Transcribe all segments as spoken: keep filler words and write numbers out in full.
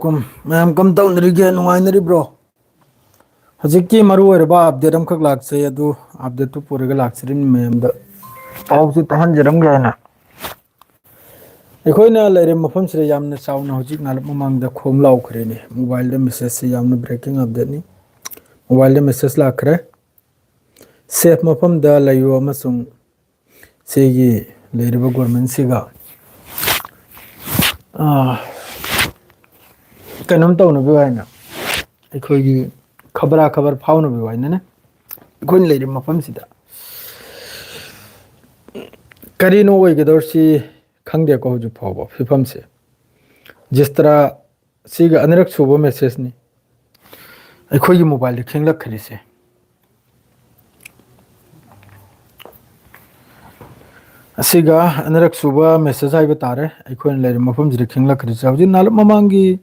ꯀꯝ-, ꯃꯌꯥꯝ ꯀꯝ ꯇꯧꯅꯔꯤꯒꯦ? ꯅꯨꯡꯉꯥꯏꯅꯔꯤꯕ꯭ꯔꯣ? ꯍꯧꯖꯤꯛꯀꯤ ꯃꯔꯨ ꯑꯣꯏꯔꯕ update ꯑꯃꯈꯛ ꯂꯥꯛꯆꯩ, ꯑꯗꯨ update ꯇꯨ ꯄꯨꯔꯒ ꯂꯥꯛꯆꯔꯤꯅꯤ ꯃꯌꯥꯝꯗ꯫ ꯄꯥꯎꯁꯤ ꯇꯥꯍꯟꯖꯔꯝꯒꯦ ꯍꯥꯏꯅ꯫ ꯑꯩꯈꯣꯏꯅ ꯂꯩꯔꯤꯕ ꯃꯐꯝꯁꯤꯗ ꯌꯥꯝꯅ ꯆꯥꯎꯅ ꯍꯧꯖꯤꯛ ꯉꯥꯂꯞ ꯃꯃꯥꯡꯗ ꯈꯣꯡ ꯂꯥꯎꯈ꯭ꯔꯦꯅꯦ꯫ Mobile ꯗ message ꯁꯤ ꯌꯥꯝꯅ breaking update ꯅꯤ꯫ Mobile ꯗ message ꯂꯥꯛꯈ꯭ꯔꯦ꯫ Safe ꯃꯐꯝꯗ ꯂꯩꯌꯨ ꯑꯃꯁꯨꯡ ꯁꯤꯒꯤ ꯂꯩꯔꯤꯕ government ꯁꯤꯒ, ꯑꯥ, ꯀꯩꯅꯣꯝ ꯇꯧꯅꯕꯤ ꯍꯥꯏꯅ, ꯑꯩꯈꯣꯏꯒꯤ ꯈꯕꯔꯥ ꯈꯕꯔ ꯐꯥꯎꯅꯕꯤ ꯍꯥꯏꯅꯅꯦ ꯑꯩꯈꯣꯏꯅ ꯂꯩꯔꯤꯕ ꯃꯐꯝꯁꯤꯗ꯫ ꯀꯔꯤꯅꯣ ꯑꯣꯏꯒꯗꯧꯔꯤꯁꯤ ꯈꯪꯗꯦꯀꯣ ꯍꯧꯖꯤꯛ ꯐꯥꯎꯕ ꯐꯤꯕꯝꯁꯦ꯫ ꯖꯤꯁꯇ꯭ꯔꯥ ꯁꯤꯒ ꯑꯅꯤꯔꯛ ꯁꯨꯕ message ꯅꯤ ꯑꯩꯈꯣꯏꯒꯤ mobile ꯗ ꯈꯤꯡꯂꯛꯈ꯭ꯔꯤꯁꯦ꯫ ꯑꯁꯤꯒ ꯑꯅꯤꯔꯛ ꯁꯨꯕ message ꯍꯥꯏꯕ ꯇꯥꯔꯦ ꯑꯩꯈꯣꯏꯅ ꯂꯩꯔꯤꯕ ꯃꯐꯝꯁꯤꯗ ꯈꯤꯡꯂꯛꯈ꯭ꯔꯤꯁꯦ꯫ ꯍꯧꯖꯤꯛ ꯉꯥꯂꯞ ꯃꯃꯥꯡꯒꯤ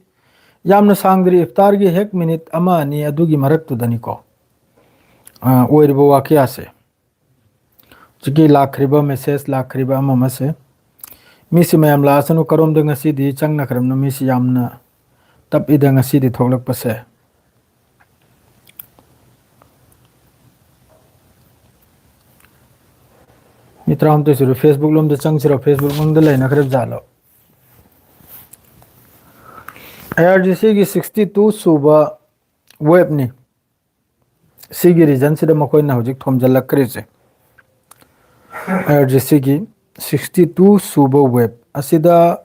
ꯌꯥꯝꯅ ꯁꯥꯡꯗ꯭ꯔꯤ, ꯏꯐꯇꯥꯔꯒꯤ ꯍꯦꯛ minute ꯑꯃ ꯑꯅꯤ ꯑꯗꯨꯒꯤ ꯃꯔꯛꯇꯨꯗꯅꯤꯀꯣ, ꯑ, ꯑꯣꯏꯔꯤꯕ ꯋꯥꯀꯤꯌꯥꯁꯦ꯫ ꯍꯧꯖꯤꯛꯀꯤ ꯂꯥꯛꯈ꯭ꯔꯤꯕ message, ꯂꯥꯛꯈ꯭ꯔꯤꯕ ꯑꯃ ꯑꯃꯁꯦ, ꯃꯤꯁꯤ ꯃꯌꯥꯝ ꯂꯥꯛꯑꯁꯅꯨ, ꯀꯔꯣꯝꯗ ꯉꯁꯤꯗꯤ ꯆꯪꯅꯈ꯭ꯔꯕꯅꯣ? ꯃꯤꯁꯤ ꯌꯥꯝꯅ ꯇꯞꯏꯗ ꯉꯁꯤꯗꯤ ꯊꯣꯛꯂꯛꯄꯁꯦ꯫ ꯃꯤ ꯇꯔꯥꯍꯨꯝꯗꯣꯏ ꯁꯨꯔꯦ꯫ Facebook ꯂꯣꯝꯗ ꯆꯪꯁꯤꯔꯣ? Facebook ꯂꯣꯝꯗ ꯂꯩꯅꯈ꯭ꯔꯕ ꯖꯥꯠꯂꯣ? IRGC ꯒꯤ sixty two ꯁꯨꯕ wave ꯅꯤ꯫ ꯁꯤꯒꯤ region ꯁꯤꯗ ꯃꯈꯣꯏꯅ ꯍꯧꯖꯤꯛ ꯊꯣꯝꯖꯤꯜꯂꯛꯈ꯭ꯔꯤꯁꯦ꯫ IRGC ꯒꯤ sixty two ꯁꯨꯕ wave ꯑꯁꯤꯗ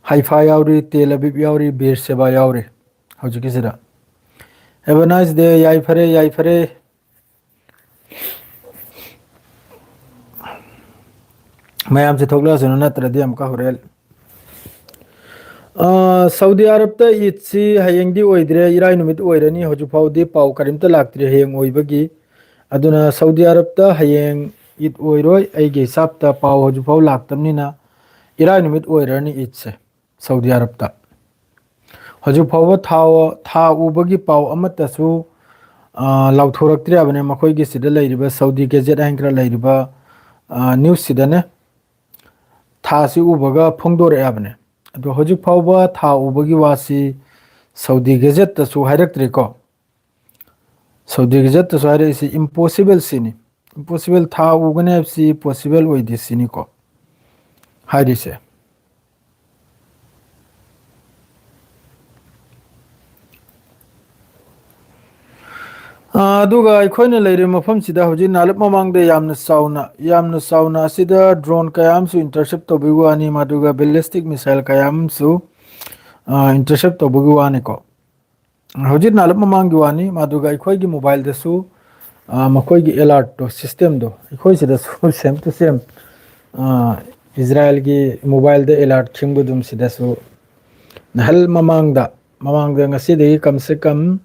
ꯍꯥꯏꯐꯥ ꯌꯥꯎꯔꯤ, ꯇꯦꯜ ꯑꯕꯤꯕ ꯌꯥꯎꯔꯤ, ꯕꯤꯔ ꯁꯦꯕꯥ ꯌꯥꯎꯔꯤ꯫ ꯍꯧꯖꯤꯛꯀꯤꯁꯤꯗ, "Have a nice day, ꯌꯥꯏꯐꯔꯦ, ꯌꯥꯏꯐꯔꯦ"꯫ ꯃꯌꯥꯝꯁꯦ ꯊꯣꯛꯂꯛꯑꯁꯅꯨ, ꯅꯠꯇ꯭ꯔꯗꯤ ꯑꯃꯨꯛꯀ ꯍꯣꯔꯦꯟ꯫ ꯑꯥ, ꯁꯥꯎꯗꯤ ꯑꯔꯕꯇ ꯏꯗꯁꯤ ꯍꯌꯦꯡꯗꯤ ꯑꯣꯏꯗ꯭ꯔꯦ, ꯏꯔꯥꯏ ꯅꯨꯃꯤꯠ ꯑꯣꯏꯔꯅꯤ꯫ ꯍꯧꯖꯤꯛ ꯐꯥꯎꯗꯤ ꯄꯥꯎ ꯀꯔꯤꯝꯇ ꯂꯥꯛꯇ꯭ꯔꯤ ꯍꯌꯦꯡ ꯑꯣꯏꯕꯒꯤ꯫ ꯑꯗꯨꯅ ꯁꯥꯎꯗꯤ ꯑꯔꯕꯇ ꯍꯌꯦꯡ ꯏꯗ ꯑꯣꯏꯔꯣꯏ꯫ ꯑꯩꯒꯤ ꯍꯤꯁꯥꯞꯇ ꯄꯥꯎ ꯍꯧꯖꯤꯛ ꯐꯥꯎ ꯂꯥꯛꯇꯕꯅꯤꯅ ꯏꯔꯥꯏ ꯅꯨꯃꯤꯠ ꯑꯣꯏꯔꯅꯤ ꯏꯗꯁꯦ ꯁꯥꯎꯗꯤ ꯑꯔꯕꯇ꯫ ꯍꯧꯖꯤꯛ ꯐꯥꯎꯕ ꯊꯥ, ꯊꯥ ꯎꯕꯒꯤ ꯄꯥꯎ ꯑꯃꯠꯇꯁꯨ, ꯑ, ꯂꯥꯎꯊꯣꯔꯛꯇ꯭ꯔꯤ ꯍꯥꯏꯕꯅꯦ꯫ ꯃꯈꯣꯏꯒꯤ ꯁꯤꯗ ꯂꯩꯔꯤꯕ ꯁꯥꯎꯗꯤ ꯒꯦꯖꯦꯠ ꯍꯥꯏꯅ ꯈꯔ ꯂꯩꯔꯤꯕ, ꯑ, news ꯁꯤꯗꯅꯦ ꯊꯥꯁꯤ ꯎꯕꯒ ꯐꯣꯡꯗꯣꯔꯛꯑꯦ ꯍꯥꯏꯕꯅꯦ꯫ ꯑꯗꯣ ꯍꯧꯖꯤꯛ ꯐꯥꯎꯕ ꯊꯥ ꯎꯕꯒꯤ ꯋꯥꯁꯤ ꯁꯥꯎꯗꯤ ꯒꯦꯖꯦꯠꯇꯁꯨ ꯍꯥꯏꯔꯛꯇ꯭ꯔꯤꯀꯣ꯫ ꯁꯥꯎꯗꯤ ꯒꯦꯖꯦꯠꯇꯁꯨ ꯍꯥꯏꯔꯛꯏꯁꯤ ꯏꯝꯄꯣꯁꯤꯕꯜ ꯁꯤꯅꯤ꯫ ꯏꯝꯄꯣꯁꯤꯕꯜ, ꯊꯥ ꯎꯒꯅꯤ ꯍꯥꯏꯕꯁꯤ ꯄꯣꯁꯤꯕꯜ ꯑꯣꯏꯗꯦ ꯁꯤꯅꯤꯀꯣ ꯍꯥꯏꯔꯤꯁꯦ꯫ ꯑꯥ, ꯑꯗꯨꯒ ꯑꯩꯈꯣꯏꯅ ꯂꯩꯔꯤꯕ ꯃꯐꯝꯁꯤꯗ ꯍꯧꯖꯤꯛ ꯅꯥꯂꯞ ꯃꯃꯥꯡꯗ ꯌꯥꯝꯅ ꯆꯥꯎꯅ, ꯌꯥꯝꯅ ꯆꯥꯎꯅ ꯑꯁꯤꯗ ꯗ꯭ꯔꯣꯟ ꯀꯌꯥ ꯑꯃꯁꯨ ꯏꯟꯇꯔꯁꯦꯞ ꯇꯧꯕꯒꯤ ꯋꯥꯅꯤ, ꯃꯗꯨꯒ ꯕꯦꯂꯤꯁꯇꯤꯛ ꯃꯤꯁꯥꯏꯜ ꯀꯌꯥ ꯑꯃꯁꯨ, ꯑꯥ, ꯏꯟꯇꯔꯁꯦꯞ ꯇꯧꯕꯒꯤ ꯋꯥꯅꯤꯀꯣ꯫ ꯍꯧꯖꯤꯛ ꯅꯥꯂꯞ ꯃꯃꯥꯡꯒꯤ ꯋꯥꯅꯤ, ꯃꯗꯨꯒ ꯑꯩꯈꯣꯏꯒꯤ ꯃꯣꯕꯥꯏꯜꯗꯁꯨ, ꯑꯥ, ꯃꯈꯣꯏꯒꯤ ꯑꯦꯂꯥꯔꯠꯇꯣ, ꯁꯤꯁꯇꯦꯝꯗꯣ, ꯑꯩꯈꯣꯏ ꯁꯤꯗꯁꯨ ꯁꯦꯝ ꯇꯨ ꯁꯦꯝ, ꯑꯥ, ꯏꯖꯔꯥꯏꯜꯒꯤ ꯃꯣꯕꯥꯏꯜꯗ ꯑꯦꯂꯥꯔꯠ ꯈꯤꯡꯕꯗꯨꯝ ꯁꯤꯗꯁꯨ ꯅꯍꯜ ꯃꯃꯥꯡꯗ, ꯃꯃꯥꯡꯗ ꯉꯁꯤꯗꯒꯤ ꯀꯝ ꯁꯦ ꯀꯝ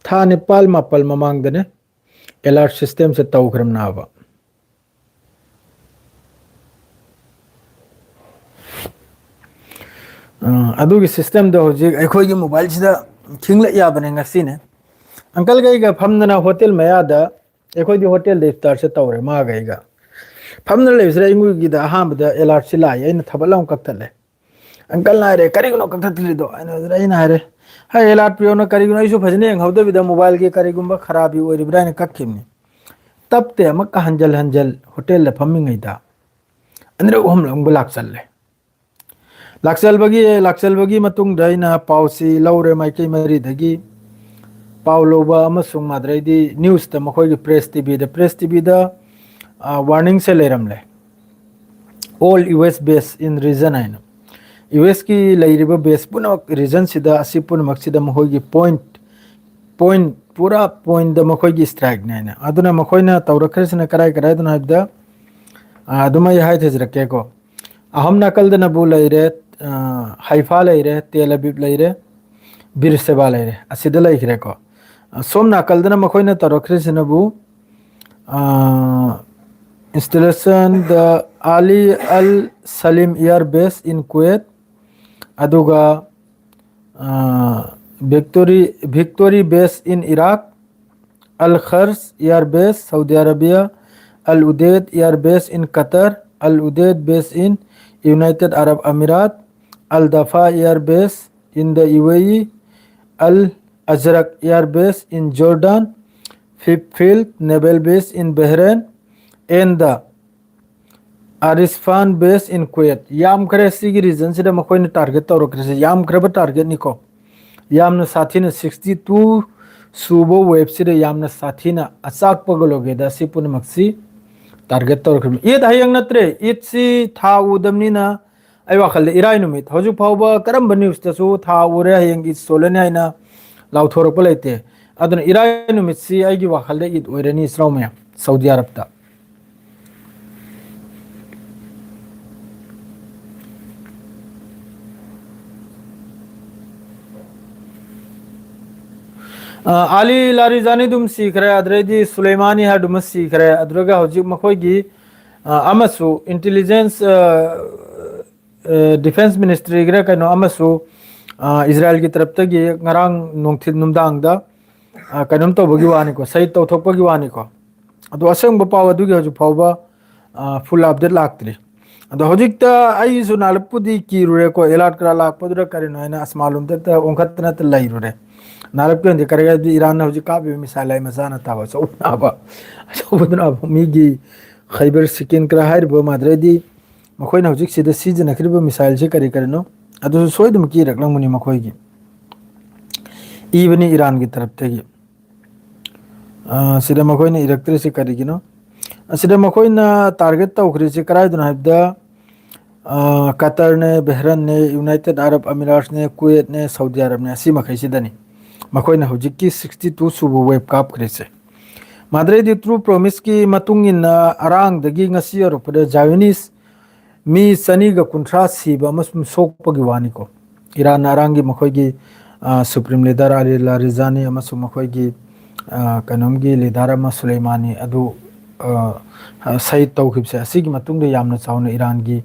ꯊꯥ ꯅꯤꯄꯥꯜ ꯃꯥꯄꯜ ꯃꯃꯥꯡꯗꯅꯦ ꯑꯦꯂꯥꯔꯠ ꯁꯤꯁꯇꯦꯝꯁꯦ ꯇꯧꯈ꯭ꯔꯕꯅꯦꯕ꯫ ꯑ, ꯑꯗꯨꯒꯤ ꯁꯤꯁꯇꯦꯝꯗꯣ ꯍꯧꯖꯤꯛ ꯑꯩꯈꯣꯏꯒꯤ ꯃꯣꯕꯥꯏꯜꯁꯤꯗ ꯈꯤꯡꯂꯛ ꯌꯥꯕꯅꯦ ꯉꯁꯤꯅꯦ꯫ ꯑꯪꯀꯜꯒ ꯑꯩꯒ ꯐꯝꯗꯅ ꯍꯣꯇꯦꯜ ꯃꯌꯥꯗ, ꯑꯩꯈꯣꯏꯗꯤ ꯍꯣꯇꯦꯜꯗ ꯏꯐꯇꯥꯔꯁꯦ ꯇꯧꯔꯦ ꯃꯥꯒ ꯑꯩꯒ꯫ ꯐꯝꯗꯅ ꯂꯩꯕꯁꯤꯗ ꯑꯩꯉꯣꯟꯒꯤꯗ ꯑꯍꯥꯟꯕꯗ ꯑꯦꯂꯥꯔꯠꯁꯤ ꯂꯥꯛꯑꯦ, ꯑꯩꯅ ꯊꯕꯠ ꯂꯥꯎꯅ ꯀꯛꯊꯠꯂꯦ꯫ ꯑꯪꯀꯜꯅ ꯍꯥꯏꯔꯦ, "ꯀꯔꯤꯒꯤꯅꯣ ꯀꯛꯊꯠꯂꯤꯗꯣ?" ꯑꯩꯅ, ꯑꯩꯅ ꯍꯥꯏꯔꯦ, "ꯍꯥꯏ, ꯑꯦꯂꯥꯔꯠ ꯄꯤꯌꯣꯅ ꯀꯔꯤꯒꯤꯅꯣ? ꯑꯩꯁꯨ ꯐꯖꯅ ꯌꯦꯡꯍꯧꯗꯕꯤꯗ ꯃꯣꯕꯥꯏꯜꯒꯤ ꯀꯔꯤꯒꯨꯝꯕ ꯈꯔꯥꯕꯤ ꯑꯣꯏꯔꯤꯕ꯭ꯔꯥ ꯍꯥꯏꯅ ꯀꯛꯈꯤꯕꯅꯤ꯫" ꯇꯞꯇꯦ ꯑꯃꯨꯛꯀ ꯍꯟꯖꯜ ꯍꯟꯖꯜ ꯍꯣꯇꯦꯜꯗ ꯐꯝꯃꯤꯉꯩꯗ ꯑꯅꯤꯔꯛ ꯑꯍꯨꯝꯂꯛ ꯑꯃꯨꯛ ꯂꯥꯛꯆꯜꯂꯦ꯫ ꯂꯥꯛꯆꯜꯕꯒꯤ, ꯂꯥꯛꯆꯜꯕꯒꯤ ꯃꯇꯨꯡꯗ ꯑꯩꯅ ꯄꯥꯎꯁꯤ ꯂꯧꯔꯦ ꯃꯥꯏꯀꯩ ꯃꯔꯤꯗꯒꯤ꯫ ꯄꯥꯎ ꯂꯧꯕ ꯑꯃꯁꯨꯡ ꯃꯗꯨꯗꯩꯗꯤ ꯅ꯭ꯌꯨꯁꯇ ꯃꯈꯣꯏꯒꯤ ꯄ꯭ꯔꯦꯁ ꯇꯤꯚꯤꯗ, ꯄ꯭ꯔꯦꯁ ꯇꯤꯚꯤꯗ, ꯑ, ꯋꯥꯔꯅꯤꯡꯁꯦ ꯂꯩꯔꯝꯂꯦ꯫ "All U S base in region" ꯍꯥꯏꯅ꯫ ꯌꯨ ꯑꯦꯁꯀꯤ ꯂꯩꯔꯤꯕ ꯕꯦꯁ ꯄꯨꯝꯅꯃꯛ ꯔꯤꯖꯟꯁꯤꯗ, ꯑꯁꯤ ꯄꯨꯝꯅꯃꯛꯁꯤꯗ ꯃꯈꯣꯏꯒꯤ ꯄꯣꯏꯟꯠ, ꯄꯣꯏꯟꯠ, ꯄꯨꯔꯥ ꯄꯣꯏꯟꯠꯇ ꯃꯈꯣꯏꯒꯤ ꯏꯁꯇ꯭ꯔꯥꯏꯛꯅꯦ ꯍꯥꯏꯅ꯫ ꯑꯗꯨꯅ ꯃꯈꯣꯏꯅ ꯇꯧꯔꯛꯈ꯭ꯔꯤꯁꯤꯅ ꯀꯔꯥꯏ ꯀꯔꯥꯏꯗꯅꯣ ꯍꯥꯏꯕꯗ, ꯑ, ꯑꯗꯨꯝ ꯑꯩ ꯍꯥꯏꯊꯖꯔꯛꯀꯦꯀꯣ꯫ ꯑꯍꯨꯝ ꯅꯥꯀꯜꯗꯅꯕꯨ ꯂꯩꯔꯦ, ꯑ, ꯍꯥꯏꯐꯥ ꯂꯩꯔꯦ, ꯇꯦꯜ ꯑꯕꯤꯕ ꯂꯩꯔꯦ, ꯕꯤꯔ ꯁꯦꯕꯥ ꯂꯩꯔꯦ, ꯑꯁꯤꯗ ꯂꯩꯈ꯭ꯔꯦꯀꯣ꯫ ꯑ, ꯁꯣꯝ ꯅꯥꯀꯜꯗꯅ ꯃꯈꯣꯏꯅ ꯇꯧꯔꯛꯈ꯭ꯔꯤꯁꯤꯅꯕꯨ, ꯑ, installation the Ali Al Salim Air Base in Kuwait, ꯑꯗꯨꯒ, ꯑ, victory, victory base in Iraq, Al Khars Air Base, Saudi Arabia, Al Udeid Air Base in Qatar, Al Udeid Base in United Arab Emirates, Al Dafa Air Base in the U A E, Al Azraq Air Base in Jordan, Fifth Fleet Naval Base in Bahrain, and the Arisfan Base in Kuwait. ꯌꯥꯝꯈ꯭ꯔꯦ, ꯁꯤꯒꯤ regionꯁꯤꯗ ꯃꯈꯣꯏꯅ target ꯇꯧꯔꯛꯈ꯭ꯔꯤꯁꯦ ꯌꯥꯝꯈ꯭ꯔꯕ targetꯅꯤꯀꯣ꯫ ꯌꯥꯝꯅ ꯁꯥꯊꯤꯅ sixty two ꯁꯨꯕ waveꯁꯤꯗ ꯌꯥꯝꯅ ꯁꯥꯊꯤꯅ ꯑꯆꯥꯛꯄꯒ ꯂꯣꯏꯒꯦꯗ ꯁꯤ ꯄꯨꯝꯅꯃꯛꯁꯤ target ꯇꯧꯔꯛꯈ꯭ꯔꯤꯕꯅꯤ꯫ ꯏꯗ ꯍꯌꯦꯡ ꯅꯠꯇ꯭ꯔꯦ, ꯏꯗꯁꯤ ꯊꯥ ꯎꯗꯕꯅꯤꯅ ꯑꯩ ꯋꯥꯈꯜꯗ ꯏꯔꯥꯏ ꯅꯨꯃꯤꯠ, ꯍꯧꯖꯤꯛ ꯐꯥꯎꯕ ꯀꯔꯝꯕ newsꯇꯁꯨ ꯊꯥ ꯎꯔꯦ, ꯍꯌꯦꯡ ꯏꯗ ꯁꯣꯜꯂꯅꯤ ꯍꯥꯏꯅ ꯂꯥꯎꯊꯣꯔꯛꯄ ꯂꯩꯇꯦ꯫ ꯑꯗꯨꯅ ꯏꯔꯥꯏ ꯅꯨꯃꯤꯠꯁꯤ ꯑꯩꯒꯤ ꯋꯥꯈꯜꯗ ꯏꯗ ꯑꯣꯏꯔꯅꯤ, ꯏꯆꯤꯜ ꯏꯅꯥꯎ ꯃꯌꯥꯝ, ꯁꯥꯎꯗꯤ ꯑꯔꯕꯇ꯫ ꯑ, ꯑꯂꯤ ꯂꯥꯔꯤꯖꯥꯅꯤ ꯑꯗꯨꯝ ꯁꯤꯈ꯭ꯔꯦ, ꯑꯗꯨꯗꯩꯗꯤ ꯁꯨꯂꯩꯃꯥꯅꯤ ꯍꯥꯏꯗꯨꯃ ꯁꯤꯈ꯭ꯔꯦ꯫ ꯑꯗꯨꯒ ꯍꯧꯖꯤꯛ ꯃꯈꯣꯏꯒꯤ, ꯑ, ꯑꯃꯁꯨ intelligence, ꯑ, ꯑ, defence ministryꯒꯤꯔ ꯀꯩꯅꯣ ꯑꯃꯁꯨ, ꯑ, ꯏꯖꯔꯥꯏꯜꯒꯤ ꯇꯔꯞꯇꯒꯤ ꯉꯔꯥꯡ ꯅꯨꯡꯊꯤꯜ ꯅꯨꯡꯗꯥꯡꯗ, ꯑ, ꯀꯩꯅꯣꯝ ꯇꯧꯕꯒꯤ ꯋꯥꯅꯤꯀꯣ, ꯁꯍꯤꯗ ꯇꯧꯊꯣꯛꯄꯒꯤ ꯋꯥꯅꯤꯀꯣ꯫ ꯑꯗꯣ ꯑꯁꯦꯡꯕ ꯄꯥꯎ ꯑꯗꯨꯒꯤ ꯍꯧꯖꯤꯛ ꯐꯥꯎꯕ, ꯑ, full update ꯂꯥꯛꯇ꯭ꯔꯤ꯫ ꯑꯗꯣ ꯍꯧꯖꯤꯛꯇ ꯑꯩꯁꯨ ꯅꯥꯔꯞꯄꯨꯗꯤ ꯀꯤꯔꯨꯔꯦꯀꯣ, alert ꯈꯔ ꯂꯥꯛꯄꯗꯨꯗ ꯀꯔꯤꯅꯣ ꯍꯥꯏꯅ ꯑꯁꯃꯥꯂꯣꯝꯗ ꯍꯦꯛꯇ ꯑꯣꯟꯈꯠꯇꯅ ꯍꯦꯛꯇ ꯂꯩꯔꯨꯔꯦ꯫ ꯅꯥꯔꯞꯀꯤ ꯑꯣꯏꯅꯗꯤ ꯀꯔꯤ ꯍꯥꯏꯕꯗꯤ ꯏꯔꯥꯟꯅ ꯍꯧꯖꯤꯛ ꯀꯥꯞꯄꯤꯕ missile ꯍꯥꯏ ꯃꯆꯥꯅ ꯇꯥꯕ ꯑꯆꯧꯕꯅꯕ, ꯑꯆꯧꯕꯗꯨꯅ ꯃꯤꯒꯤ ꯈꯩꯕꯔ ꯁꯤꯀꯤꯟ ꯈꯔ ꯍꯥꯏꯔꯤꯕ ꯃꯥꯗ꯭ꯔꯦꯗꯤ ꯃꯈꯣꯏꯅ ꯍꯧꯖꯤꯛ ꯁꯤꯗ ꯁꯤꯖꯤꯟꯅꯈ꯭ꯔꯤꯕ missileꯁꯦ ꯀꯔꯤ ꯀꯔꯤꯅꯣ ꯑꯗꯨꯁꯨ ꯁꯣꯏꯗꯅ ꯀꯤꯔꯛꯂꯝꯒꯅꯤ ꯃꯈꯣꯏꯒꯤ꯫ ꯏꯕꯅꯤ ꯏꯔꯥꯟꯒꯤ ꯇꯔꯞꯇꯒꯤ꯫ ꯑ, ꯁꯤꯗ ꯃꯈꯣꯏꯅ ꯏꯔꯛꯇ꯭ꯔꯤꯁꯤ ꯀꯔꯤꯒꯤꯅꯣ? ꯑꯁꯤꯗ ꯃꯈꯣꯏꯅ target ꯇꯧꯈ꯭ꯔꯤꯁꯤ ꯀꯗꯥꯏꯗꯅꯣ ꯍꯥꯏꯕꯗ, ꯑ, ꯀꯇꯔꯅꯦ, ꯕꯦꯍꯔꯟꯅꯦ, United Arab Emiratesꯅꯦ, ꯀꯨꯋꯦꯠꯅꯦ, ꯁꯥꯎꯗꯤ ꯑꯔꯕꯅꯦ, ꯑꯁꯤ ꯃꯈꯩꯁꯤꯗꯅꯤ꯫ ꯃꯈꯣꯏꯅ ꯍꯧꯖꯤꯛꯀꯤ sixty two ꯁꯨꯕ wave ꯀꯥꯞꯈ꯭ꯔꯤꯁꯦ꯫ ꯃꯥꯗ꯭ꯔꯦꯗꯤ True Promiseꯀꯤ ꯃꯇꯨꯡ ꯏꯟꯅ ꯑꯔꯥꯡꯗꯒꯤ ꯉꯁꯤ ꯌꯧꯔꯛꯄꯗ Zionist ꯃꯤ ꯆꯅꯤꯒ ꯀꯨꯟꯊ꯭ꯔꯥ ꯁꯤꯕ ꯑꯃꯁꯨꯡ ꯁꯣꯛꯄꯒꯤ ꯋꯥꯅꯤꯀꯣ꯫ ꯏꯔꯥꯟꯅ ꯑꯔꯥꯡꯒꯤ ꯃꯈꯣꯏꯒꯤ, ꯑ, supreme leader ꯑꯂꯤ ꯂꯥꯔꯤꯖꯥꯅꯤ ꯑꯃꯁꯨꯡ ꯃꯈꯣꯏꯒꯤ, ꯑ, ꯀꯩꯅꯣꯝꯒꯤ leader ꯑꯃ ꯁꯨꯂꯩꯃꯥꯅꯤ ꯑꯗꯨ, ꯑ, ꯁꯍꯤꯗ ꯇꯧꯈꯤꯕꯁꯦ, ꯑꯁꯤꯒꯤ ꯃꯇꯨꯡꯗ ꯌꯥꯝꯅ ꯆꯥꯎꯅ ꯏꯔꯥꯟꯒꯤ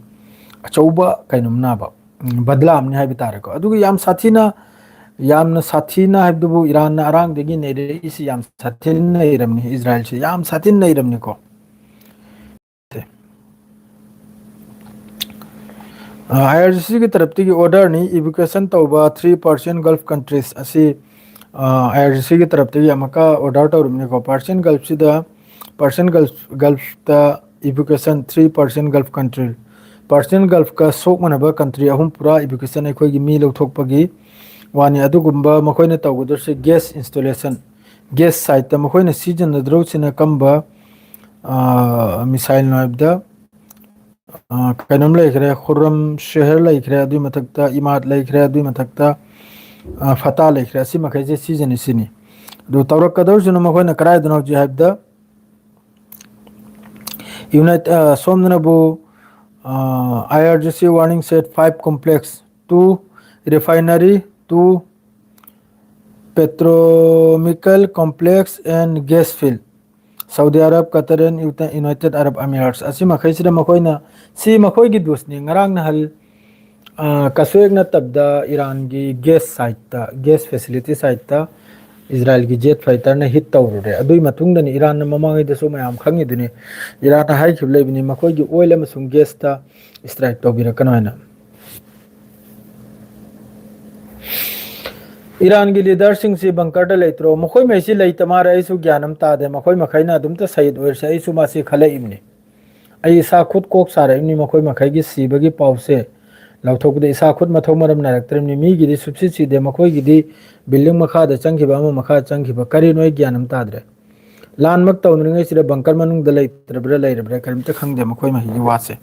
ꯑꯆꯧꯕ ꯀꯩꯅꯣꯝꯅꯕ, ꯎꯝ, ꯕꯗꯂꯥ ꯑꯃꯅꯤ ꯍꯥꯏꯕ ꯇꯥꯔꯦꯀꯣ꯫ ꯑꯗꯨꯒ ꯌꯥꯝ ꯁꯥꯊꯤꯅ, ꯌꯥꯝꯅ ꯁꯥꯊꯤꯅ ꯍꯥꯏꯕꯗꯨꯕꯨ ꯏꯔꯥꯟꯅ ꯑꯔꯥꯡꯗꯒꯤ ꯅꯩꯔꯛꯏꯁꯤ ꯌꯥꯝ ꯁꯥꯊꯤꯅ ꯅꯩꯔꯝꯅꯤ, ꯏꯖꯔꯥꯏꯜꯁꯤ ꯌꯥꯝ ꯁꯥꯊꯤꯅ ꯅꯩꯔꯝꯅꯤꯀꯣ꯫ ꯑꯥꯏ ꯑꯥꯔ ꯖꯤ ꯁꯤꯒꯤ ꯇꯔꯞꯇꯒꯤ ꯑꯣꯔꯗꯔꯅꯤ, ꯏꯚꯤꯀ꯭ꯌꯨꯑꯦꯁꯟ ꯇꯧꯕ ꯊ꯭ꯔꯤ ꯄꯥꯔꯁꯤꯌꯟ ꯒꯜꯐ ꯀꯟꯇ꯭ꯔꯤꯁ ꯑꯁꯤ ꯑꯥꯏ ꯑꯥꯔ ꯖꯤ ꯁꯤꯒꯤ ꯇꯔꯞꯇꯒꯤ ꯑꯃꯨꯛꯀ ꯑꯣꯔꯗꯔ ꯇꯧꯔꯤꯕꯅꯤꯀꯣ꯫ ꯄꯥꯔꯁꯤꯌꯟ ꯒꯜꯐꯁꯤꯗ, ꯄꯥꯔꯁꯤꯌꯟ ꯒꯜꯐ ꯒꯜꯐꯇ evacuation three Persian Gulf country, Persian ꯒꯜꯐꯀ ꯁꯣꯛ ꯃꯥꯟꯅꯕ ꯀꯟꯇ꯭ꯔꯤ ꯑꯍꯨꯝ ꯄꯨꯔꯥ ꯏꯚꯤꯀ꯭ꯌꯨꯑꯦꯁꯟ ꯑꯩꯈꯣꯏꯒꯤ ꯃꯤ ꯂꯧꯊꯣꯛꯄꯒꯤ ꯋꯥꯅꯤ꯫ ꯑꯗꯨꯒꯨꯝꯕ ꯃꯈꯣꯏꯅ ꯇꯧꯒꯗꯧꯔꯤꯁꯦ ꯒ꯭ꯌꯥꯁ ꯏꯟꯁꯇꯣꯂꯦꯁꯟ, ꯒ꯭ꯌꯥꯁ ꯁꯥꯏꯠꯇ ꯃꯈꯣꯏꯅ ꯁꯤꯖꯤꯟꯅꯗꯧꯔꯤꯁꯤꯅ ꯀꯝꯕ ꯃꯤꯁꯥꯏꯜꯅꯣ ꯍꯥꯏꯕꯗ, ꯑ, ꯀꯩꯅꯣꯝ ꯂꯩꯈ꯭ꯔꯦ, ꯈꯨꯔꯝ ꯁꯦꯍꯔ ꯂꯩꯈ꯭ꯔꯦ, ꯑꯗꯨꯏ ꯃꯊꯛꯇ ꯏꯃꯥꯠ ꯂꯩꯈ꯭ꯔꯦ, ꯑꯗꯨꯏ ꯃꯊꯛꯇ, ꯑ, ꯐꯇꯥ ꯂꯩꯈ꯭ꯔꯦ꯫ ꯑꯁꯤ ꯃꯈꯩꯁꯦ ꯁꯤꯖꯤꯟꯅꯩ ꯁꯤꯅꯤ꯫ ꯑꯗꯨ ꯇꯧꯔꯛꯀꯗꯧꯔꯤꯁꯤꯅ ꯃꯈꯣꯏꯅ ꯀꯗꯥꯏꯗꯅꯣ ꯍꯧꯖꯤꯛ ꯍꯥꯏꯕꯗ, ꯌꯨꯅꯥꯏꯠ-, ꯑ, ꯁꯣꯝꯗꯅꯕꯨ, ꯑ, I R G C warning set five complex, two refinery, two petrochemical complex and gas field, Saudi Arab, Qatar and United Arab Emirates, ꯑꯁꯤ ꯃꯈꯩꯁꯤꯗ ꯃꯈꯣꯏꯅ, ꯁꯤ ꯃꯈꯣꯏꯒꯤ ꯗꯨꯁꯅꯤ꯫ ꯉꯔꯥꯡ ꯅꯍꯥꯟ, ꯑ, ꯀꯩꯁꯨ ꯍꯦꯛ ꯅꯠꯇꯕꯗ ꯏꯔꯥꯟꯒꯤ ꯒ꯭ꯌꯥꯁ ꯁꯥꯏꯠꯇ, ꯒ꯭ꯌꯥꯁ ꯐꯦꯁꯤꯂꯤꯇꯤ ꯁꯥꯏꯠꯇ ꯏꯖꯔꯥꯏꯜꯒꯤ ꯖꯦꯠ ꯐꯥꯏꯇꯔꯅ ꯍꯤꯠ ꯇꯧꯔꯨꯔꯦ꯫ ꯑꯗꯨꯒꯤ ꯃꯇꯨꯡꯗꯅꯤ ꯏꯔꯥꯟꯅ ꯃꯃꯥꯡꯉꯩꯗꯁꯨ ꯃꯌꯥꯝ ꯈꯪꯉꯤꯗꯨꯅꯤ, ꯏꯔꯥꯟꯅ ꯍꯥꯏꯈꯤꯕ ꯂꯩꯕꯅꯤ, ꯃꯈꯣꯏꯒꯤ ꯑꯣꯏꯜ ꯑꯃꯁꯨꯡ ꯒ꯭ꯌꯥꯁꯇ ꯏꯁꯇ꯭ꯔꯥꯏꯛ ꯇꯧꯕꯤꯔꯛꯀꯅꯣ ꯍꯥꯏꯅ꯫ ꯏꯔꯥꯟꯒꯤ ꯂꯤꯗꯔꯁꯤꯡꯁꯤ ꯕꯪꯀꯔꯗ ꯂꯩꯇ꯭ꯔꯣ? ꯃꯈꯣꯏ ꯃꯩꯁꯤ ꯂꯩꯇ ꯃꯥꯔꯦ, ꯑꯩꯁꯨ ꯒ꯭ꯌꯥꯟ ꯑꯃ ꯇꯥꯗꯦ꯫ ꯃꯈꯣꯏ ꯃꯈꯩꯅ ꯑꯗꯨꯝꯇ ꯁꯍꯤꯗ ꯑꯣꯏꯔꯁꯦ, ꯑꯩꯁꯨ ꯃꯥꯁꯤ ꯈꯜꯂꯛꯏꯕꯅꯤ꯫ ꯑꯩ ꯏꯁꯥ ꯈꯨꯠ ꯀꯣꯛ ꯁꯥꯔꯛꯏꯕꯅꯤ ꯃꯈꯣꯏ ꯃꯈꯩꯒꯤ ꯁꯤꯕꯒꯤ ꯄꯥꯎꯁꯦ ꯂꯥꯎꯊꯣꯛꯄꯗ ꯏꯁꯥ ꯈꯨꯠ ꯃꯊꯧ ꯃꯔꯝ ꯅꯥꯏꯔꯛꯇ꯭ꯔꯤꯕꯅꯤ꯫ ꯃꯤꯒꯤꯗꯤ ꯁꯨꯞꯁꯤ ꯁꯤꯗꯦ, ꯃꯈꯣꯏꯒꯤꯗꯤ ꯕꯤꯜꯗꯤꯡ ꯃꯈꯥꯗ ꯆꯪꯈꯤꯕ ꯑꯃ ꯃꯈꯥ ꯆꯪꯈꯤꯕ, ꯀꯔꯤꯅꯣ ꯑꯩ ꯒ꯭ꯌꯥꯟ ꯑꯃ ꯇꯥꯗ꯭ꯔꯦ꯫ ꯂꯥꯟꯃꯛ ꯇꯧꯅꯔꯤꯉꯩꯁꯤꯗ ꯕꯪꯀꯔ ꯃꯅꯨꯡꯗ ꯂꯩꯇ꯭ꯔꯕ꯭ꯔꯥ ꯂꯩꯔꯕ꯭ꯔꯥ ꯀꯔꯤꯝꯇ ꯈꯪꯗꯦ ꯃꯈꯣꯏ ꯃꯍꯩꯒꯤ ꯋꯥꯁꯦ꯫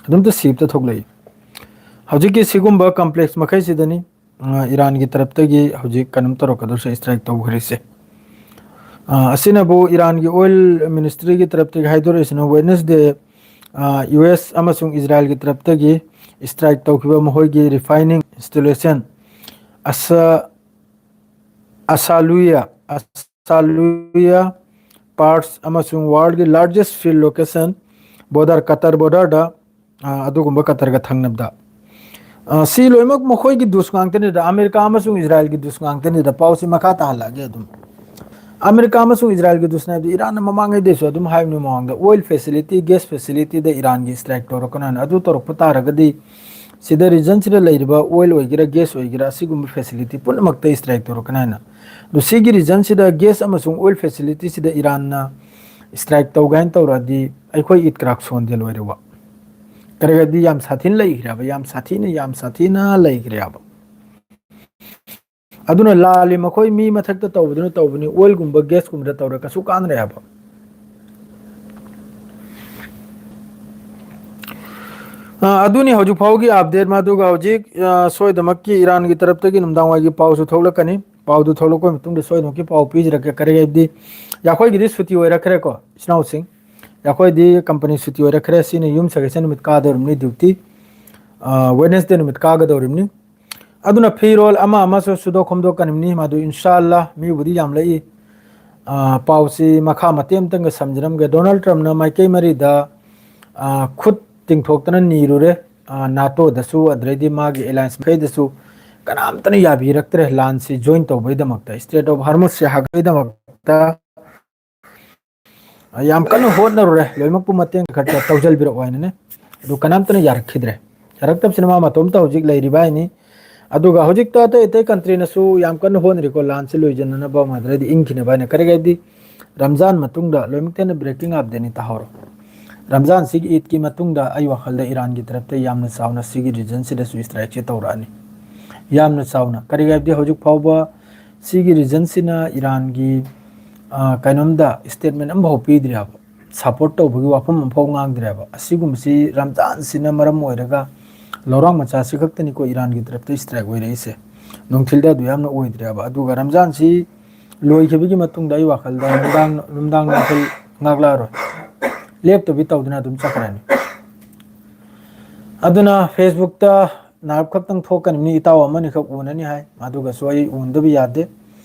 ꯑꯗꯨꯝꯇ ꯁꯤꯞꯇ ꯊꯣꯛꯂꯛꯏ꯫ ꯍꯧꯖꯤꯛꯀꯤ ꯁꯤꯒꯨꯝꯕ ꯀꯝꯄ꯭ꯂꯦꯛꯁ ꯃꯈꯩꯁꯤꯗꯅꯤ, ꯑ, ꯏꯔꯥꯟꯒꯤ ꯇꯔꯞꯇꯒꯤ ꯍꯧꯖꯤꯛ ꯀꯩꯅꯣꯝ ꯇꯧꯔꯛꯀꯗꯧꯔꯤꯁꯦ, ꯏꯁꯇ꯭ꯔꯥꯏꯛ ꯇꯧꯈ꯭ꯔꯤꯁꯦ꯫ ꯑ, ꯑꯁꯤꯅꯕꯨ ꯏꯔꯥꯟꯒꯤ ꯑꯣꯏꯜ ꯃꯤꯅꯤꯁꯇ꯭ꯔꯤꯒꯤ ꯇꯔꯞꯇꯒꯤ ꯍꯥꯏꯗꯣꯔꯛꯏꯁꯤꯅ ꯋꯦꯗꯅꯁꯗꯦ, ꯑ, ꯌꯨ ꯑꯦꯁ ꯑꯃꯁꯨꯡ ꯏꯖꯔꯥꯏꯜꯒꯤ ꯇꯔꯞꯇꯒꯤ ꯏꯁꯇ꯭ꯔꯥꯏꯛ ꯇꯧꯈꯤꯕ ꯃꯈꯣꯏꯒꯤ ꯔꯤꯐꯥꯏꯅꯤꯡ ꯏꯟꯁꯇꯣꯂꯦꯁꯟ ꯑꯁ-, ꯑꯁꯥꯂꯨꯌꯥ, ꯑꯁꯥꯂꯨꯌꯥ ꯄꯥꯔꯠꯁ ꯑꯃꯁꯨꯡ ꯋꯥꯔꯜꯒꯤ largest field location border, Qatar ꯕꯣꯔꯗꯔꯗ, ꯑ, ꯑꯗꯨꯒꯨꯝꯕ ꯀꯇꯔꯒ ꯊꯪꯅꯕꯗ꯫ ꯑ, ꯁꯤ ꯂꯣꯏꯅꯃꯛ ꯃꯈꯣꯏꯒꯤ ꯗꯨꯁ ꯉꯥꯛꯇꯅꯤꯗ, ꯑꯃꯦꯔꯤꯀꯥ ꯑꯃꯁꯨꯡ ꯏꯖꯔꯥꯏꯜꯒꯤ ꯗꯨꯁ ꯉꯥꯛꯇꯅꯤꯗ꯫ ꯄꯥꯎꯁꯤ ꯃꯈꯥ ꯇꯥꯍꯜꯂꯛꯑꯒꯦ ꯑꯗꯨꯝ꯫ ꯑꯃꯦꯔꯤꯀꯥ ꯑꯃꯁꯨꯡ ꯏꯖꯔꯥꯏꯜꯒꯤ ꯗꯨꯁꯅ ꯍꯥꯏꯕꯗꯤ ꯏꯔꯥꯟꯅ ꯃꯃꯥꯡꯉꯩꯗꯩꯁꯨ ꯑꯗꯨꯝ ꯍꯥꯏꯕꯅꯤ ꯃꯃꯥꯡꯗ, ꯑꯣꯏꯜ ꯐꯦꯁꯤꯂꯤꯇꯤ, ꯒ꯭ꯌꯥꯁ ꯐꯦꯁꯤꯂꯤꯇꯤꯗ ꯏꯔꯥꯟꯒꯤ ꯏꯁꯇ꯭ꯔꯥꯏꯛ ꯇꯧꯔꯛꯀꯅꯣ ꯍꯥꯏꯅ꯫ ꯑꯗꯨ ꯇꯧꯔꯛꯄ ꯇꯥꯔꯒꯗꯤ ꯁꯤꯗ ꯔꯤꯖꯟꯁꯤꯗ ꯂꯩꯔꯤꯕ ꯑꯣꯏꯜ ꯑꯣꯏꯒꯦꯔꯥ, ꯒꯦꯁ ꯑꯣꯏꯒꯦꯔꯥ, ꯑꯁꯤꯒꯨꯝꯕ ꯐꯦꯁꯤꯂꯤꯇꯤ ꯄꯨꯝꯅꯃꯛꯇ ꯁ꯭ꯇ꯭ꯔꯥꯏꯛ ꯇꯧꯔꯛꯀꯅꯤ ꯍꯥꯏꯅ꯫ ꯑꯗꯨ ꯁꯤꯒꯤ ꯔꯤꯖꯟꯁꯤꯗ ꯒꯦꯁ ꯑꯃꯁꯨꯡ ꯑꯣꯏꯜ ꯐꯦꯁꯤꯂꯤꯇꯤꯁꯤꯗ ꯏꯔꯥꯟꯅ ꯁ꯭ꯇ꯭ꯔꯥꯏꯛ ꯇꯧꯒꯦ ꯍꯥꯏꯅ ꯇꯧꯔꯛꯑꯗꯤ ꯑꯩꯈꯣꯏ ꯏꯠ ꯀ꯭ꯔꯥꯛ ꯁꯣꯟꯗꯦ ꯂꯣꯏꯔꯦꯕ꯫ ꯀꯔꯤꯒꯗꯤ ꯌꯥꯝ ꯁꯥꯊꯤꯅ ꯂꯩꯈ꯭ꯔꯦꯕ, ꯌꯥꯝ ꯁꯥꯊꯤꯅ, ꯌꯥꯝ ꯁꯥꯊꯤꯅ ꯂꯩꯈ꯭ꯔꯦꯕ꯫ ꯑꯗꯨꯅ ꯂꯥꯜꯂꯤ ꯃꯈꯣꯏ ꯃꯤ ꯃꯊꯛꯇ ꯇꯧꯕꯗꯨꯅ ꯇꯧꯕꯅꯤ, ꯑꯣꯏꯜꯒꯨꯝꯕ ꯒꯦꯁꯀꯨꯝꯕꯗ ꯇꯧꯔ ꯀꯩꯁꯨ ꯀꯥꯟꯅꯔꯦ ꯍꯥꯏꯕ꯫ ꯑ, ꯑꯗꯨꯅꯤ ꯍꯧꯖꯤꯛ ꯐꯥꯎꯒꯤ ꯑꯞꯗꯦꯠ꯫ ꯃꯗꯨꯒ ꯍꯧꯖꯤꯛ, ꯑ, ꯁꯣꯏꯗꯃꯛꯀꯤ ꯏꯔꯥꯟꯒꯤ ꯇꯔꯞꯇꯒꯤ ꯅꯨꯡꯗꯥꯡ ꯋꯥꯏꯒꯤ ꯄꯥꯎꯁꯨ ꯊꯣꯛꯂꯛꯀꯅꯤ꯫ ꯄꯥꯎꯗꯨ ꯊꯣꯛꯂꯛꯄ ꯃꯇꯨꯡꯗ ꯁꯣꯏꯗꯃꯛꯀꯤ ꯄꯥꯎ ꯄꯤꯖꯔꯛꯀꯦ꯫ ꯀꯔꯤ ꯍꯥꯏꯕꯗꯤ, ꯑꯩꯈꯣꯏꯒꯤꯗꯤ ꯁꯨꯇꯤ ꯑꯣꯏꯔꯛꯈ꯭ꯔꯦꯀꯣ, ꯏꯆꯤꯟ ꯏꯅꯥꯎꯁꯤꯡ꯫ ꯑꯩꯈꯣꯏꯗꯤ ꯀꯝꯄꯅꯤ ꯁꯨꯇꯤ ꯑꯣꯏꯔꯛꯈ꯭ꯔꯦ꯫ ꯁꯤꯅꯤ ꯌꯨꯝ ꯁꯒꯩꯁ ꯅꯨꯃꯤꯠ ꯀꯥꯗꯧꯔꯤꯕꯅꯤ ꯗ꯭ꯌꯨꯇꯤ꯫ ꯑ, ꯋꯦꯅꯦꯁꯗꯦ ꯅꯨꯃꯤꯠ ꯀꯥꯒꯗꯧꯔꯤꯕꯅꯤ꯫ ꯑꯗꯨꯅ ꯐꯤꯔꯣꯜ ꯑꯃ ꯑꯃꯁꯨ ꯁꯨꯗꯣꯛ ꯈꯣꯝꯗꯣꯛꯀꯅꯤꯕꯅꯤ꯫ ꯃꯗꯨ ꯏꯟꯁꯥ ꯑꯜꯂꯥ ꯃꯤꯕꯨꯗꯤ ꯌꯥꯝꯂꯛꯏ꯫ ꯑ, ꯄꯥꯎꯁꯤ ꯃꯈꯥ ꯃꯇꯦꯛ ꯑꯃꯇꯪꯒ ꯁꯝꯖꯔꯝꯒꯦ꯫ ꯗꯣꯅꯥꯜꯗ ꯇ꯭ꯔꯝꯞꯅ ꯃꯥꯏꯀꯩ ꯃꯔꯤꯗ, ꯑ, ꯈꯨꯠ ꯇꯤꯡꯊꯣꯛꯇꯅ ꯅꯤꯔꯨꯔꯦ꯫ ꯑ, ꯅꯥꯇꯣꯗꯁꯨ, ꯑꯗꯨꯗꯩꯗꯤ ꯃꯥꯒꯤ ꯑꯦꯂꯥꯏꯟꯁ ꯃꯈꯩꯗꯁꯨ ꯀꯅꯥꯝꯇꯅ ꯌꯥꯕꯤꯔꯛꯇ꯭ꯔꯦ ꯂꯥꯟꯁꯤ ꯖꯣꯏꯟ ꯇꯧꯕꯒꯤꯗꯃꯛꯇ, ꯁ꯭ꯇ꯭ꯔꯦꯠ ꯑꯣꯐ ꯍꯔꯃꯨꯁꯁꯦ ꯍꯥꯡꯕꯒꯤꯗꯃꯛꯇ꯫ ꯌꯥꯝ ꯀꯟꯅ ꯍꯣꯠꯅꯔꯨꯔꯦ, ꯂꯣꯏꯅꯃꯛꯄꯨ ꯃꯇꯦꯡ ꯈꯔ ꯈꯔ ꯇꯧꯖꯜꯕꯤꯔꯛꯑꯣ ꯍꯥꯏꯅꯅꯦ꯫ ꯑꯗꯨ ꯀꯅꯥꯝꯇꯅ ꯌꯥꯔꯛꯈꯤꯗ꯭ꯔꯦ꯫ ꯌꯥꯔꯛꯇꯕꯁꯤꯅ ꯃꯥ ꯃꯇꯣꯝꯇ ꯍꯧꯖꯤꯛ ꯂꯩꯔꯤꯕ ꯍꯥꯏꯅꯤ꯫ ꯑꯗꯨꯒ ꯍꯧꯖꯤꯛꯇ ꯑꯇꯩ ꯑꯇꯩ ꯀꯟꯇ꯭ꯔꯤꯅꯁꯨ ꯌꯥꯝ ꯀꯟꯅ ꯍꯣꯠꯅꯔꯤꯀꯣ, ꯂꯥꯟꯁꯤ ꯂꯣꯏꯁꯤꯟꯅꯅꯕ, ꯑꯗꯨꯗꯩꯗꯤ ꯏꯪꯈꯤꯅꯕ ꯍꯥꯏꯅ꯫ ꯀꯔꯤꯒꯤ ꯍꯥꯏꯗꯤ, ꯔꯝꯖꯥꯟ ꯃꯇꯨꯡꯗ, ꯂꯣꯏꯅꯃꯛꯇ ꯍꯦꯟꯅ ꯕ꯭ꯔꯦꯀꯤꯡ ꯑꯞꯗꯦꯠꯅꯤ, ꯇꯥꯍꯧꯔꯣ꯫ ꯔꯝꯖꯥꯟꯁꯤꯒꯤ ꯏꯗꯀꯤ ꯃꯇꯨꯡꯗ ꯑꯩ ꯋꯥꯈꯜꯗ ꯏꯔꯥꯟꯒꯤ ꯇꯔꯞꯇ ꯌꯥꯝꯅ ꯆꯥꯎꯅ ꯁꯤꯒꯤ ꯔꯤꯖꯟꯁꯤꯗꯁꯨ ꯁ꯭ꯇ꯭ꯔꯥꯏꯛꯁꯦ ꯇꯧꯔꯛꯑꯅꯤ, ꯌꯥꯝꯅ ꯆꯥꯎꯅ꯫ ꯀꯔꯤꯒꯤ ꯍꯥꯏꯕꯗꯤ, ꯍꯧꯖꯤꯛ ꯐꯥꯎꯕ ꯁꯤꯒꯤ ꯔꯤꯖꯟꯁꯤꯅ ꯏꯔꯥꯟꯒꯤ, ꯑ, ꯀꯩꯅꯣꯝꯗ ꯁ꯭ꯇꯦꯠꯃꯦꯟ ꯑꯃꯐꯥꯎ ꯄꯤꯗ꯭ꯔꯤ ꯍꯥꯏꯕ, ꯁꯄꯣꯔꯠ ꯇꯧꯕꯒꯤ ꯋꯥꯐꯝ ꯑꯃꯐꯥꯎ ꯉꯥꯡꯗ꯭ꯔꯦꯕ꯫ ꯑꯁꯤꯒꯨꯝꯕꯁꯤ ꯔꯝꯖꯥꯟꯁꯤꯅ ꯃꯔꯝ ꯑꯣꯏꯔꯒ ꯂꯧꯔꯥꯡ ꯃꯆꯥꯁꯤ ꯈꯛꯇꯅꯤꯀꯣ ꯏꯔꯥꯟꯒꯤ ꯇꯔꯞꯇ ꯁ꯭ꯇ꯭ꯔꯥꯏꯛ ꯑꯣꯏꯔꯛꯏꯁꯦ꯫ ꯅꯨꯡꯊꯤꯜꯗ ꯑꯗꯨ ꯌꯥꯝꯅ ꯑꯣꯏꯗ꯭ꯔꯦꯕ꯫ ꯑꯗꯨꯒ ꯔꯝꯖꯥꯟꯁꯤ ꯂꯣꯏꯈꯤꯕꯒꯤ ꯃꯇꯨꯡꯗ ꯑꯩ ꯋꯥꯈꯜꯗ ꯅꯨꯡꯗꯥꯡ, ꯅꯨꯡꯗꯥꯡ ꯅꯨꯡꯊꯤꯜ ꯉꯥꯛꯂꯛꯑꯔꯣꯏ, ꯂꯦꯞꯇꯕꯤ ꯇꯧꯗꯨꯅ ꯑꯗꯨꯝ ꯆꯠꯈ꯭ꯔꯅꯤ꯫ ꯑꯗꯨꯅ ꯐꯦꯁꯕꯨꯛꯇ ꯅꯥꯔꯞ ꯈꯛꯇꯪ ꯊꯣꯛꯀꯅꯤ, ꯃꯤ ꯏꯇꯥꯎ ꯑꯃꯅꯤꯈꯛ ꯎꯅꯅꯤ ꯍꯥꯏ, ꯑꯗꯨꯒꯁꯨ ꯑꯩ ꯎꯅꯗꯕ ꯌꯥꯗꯦ꯫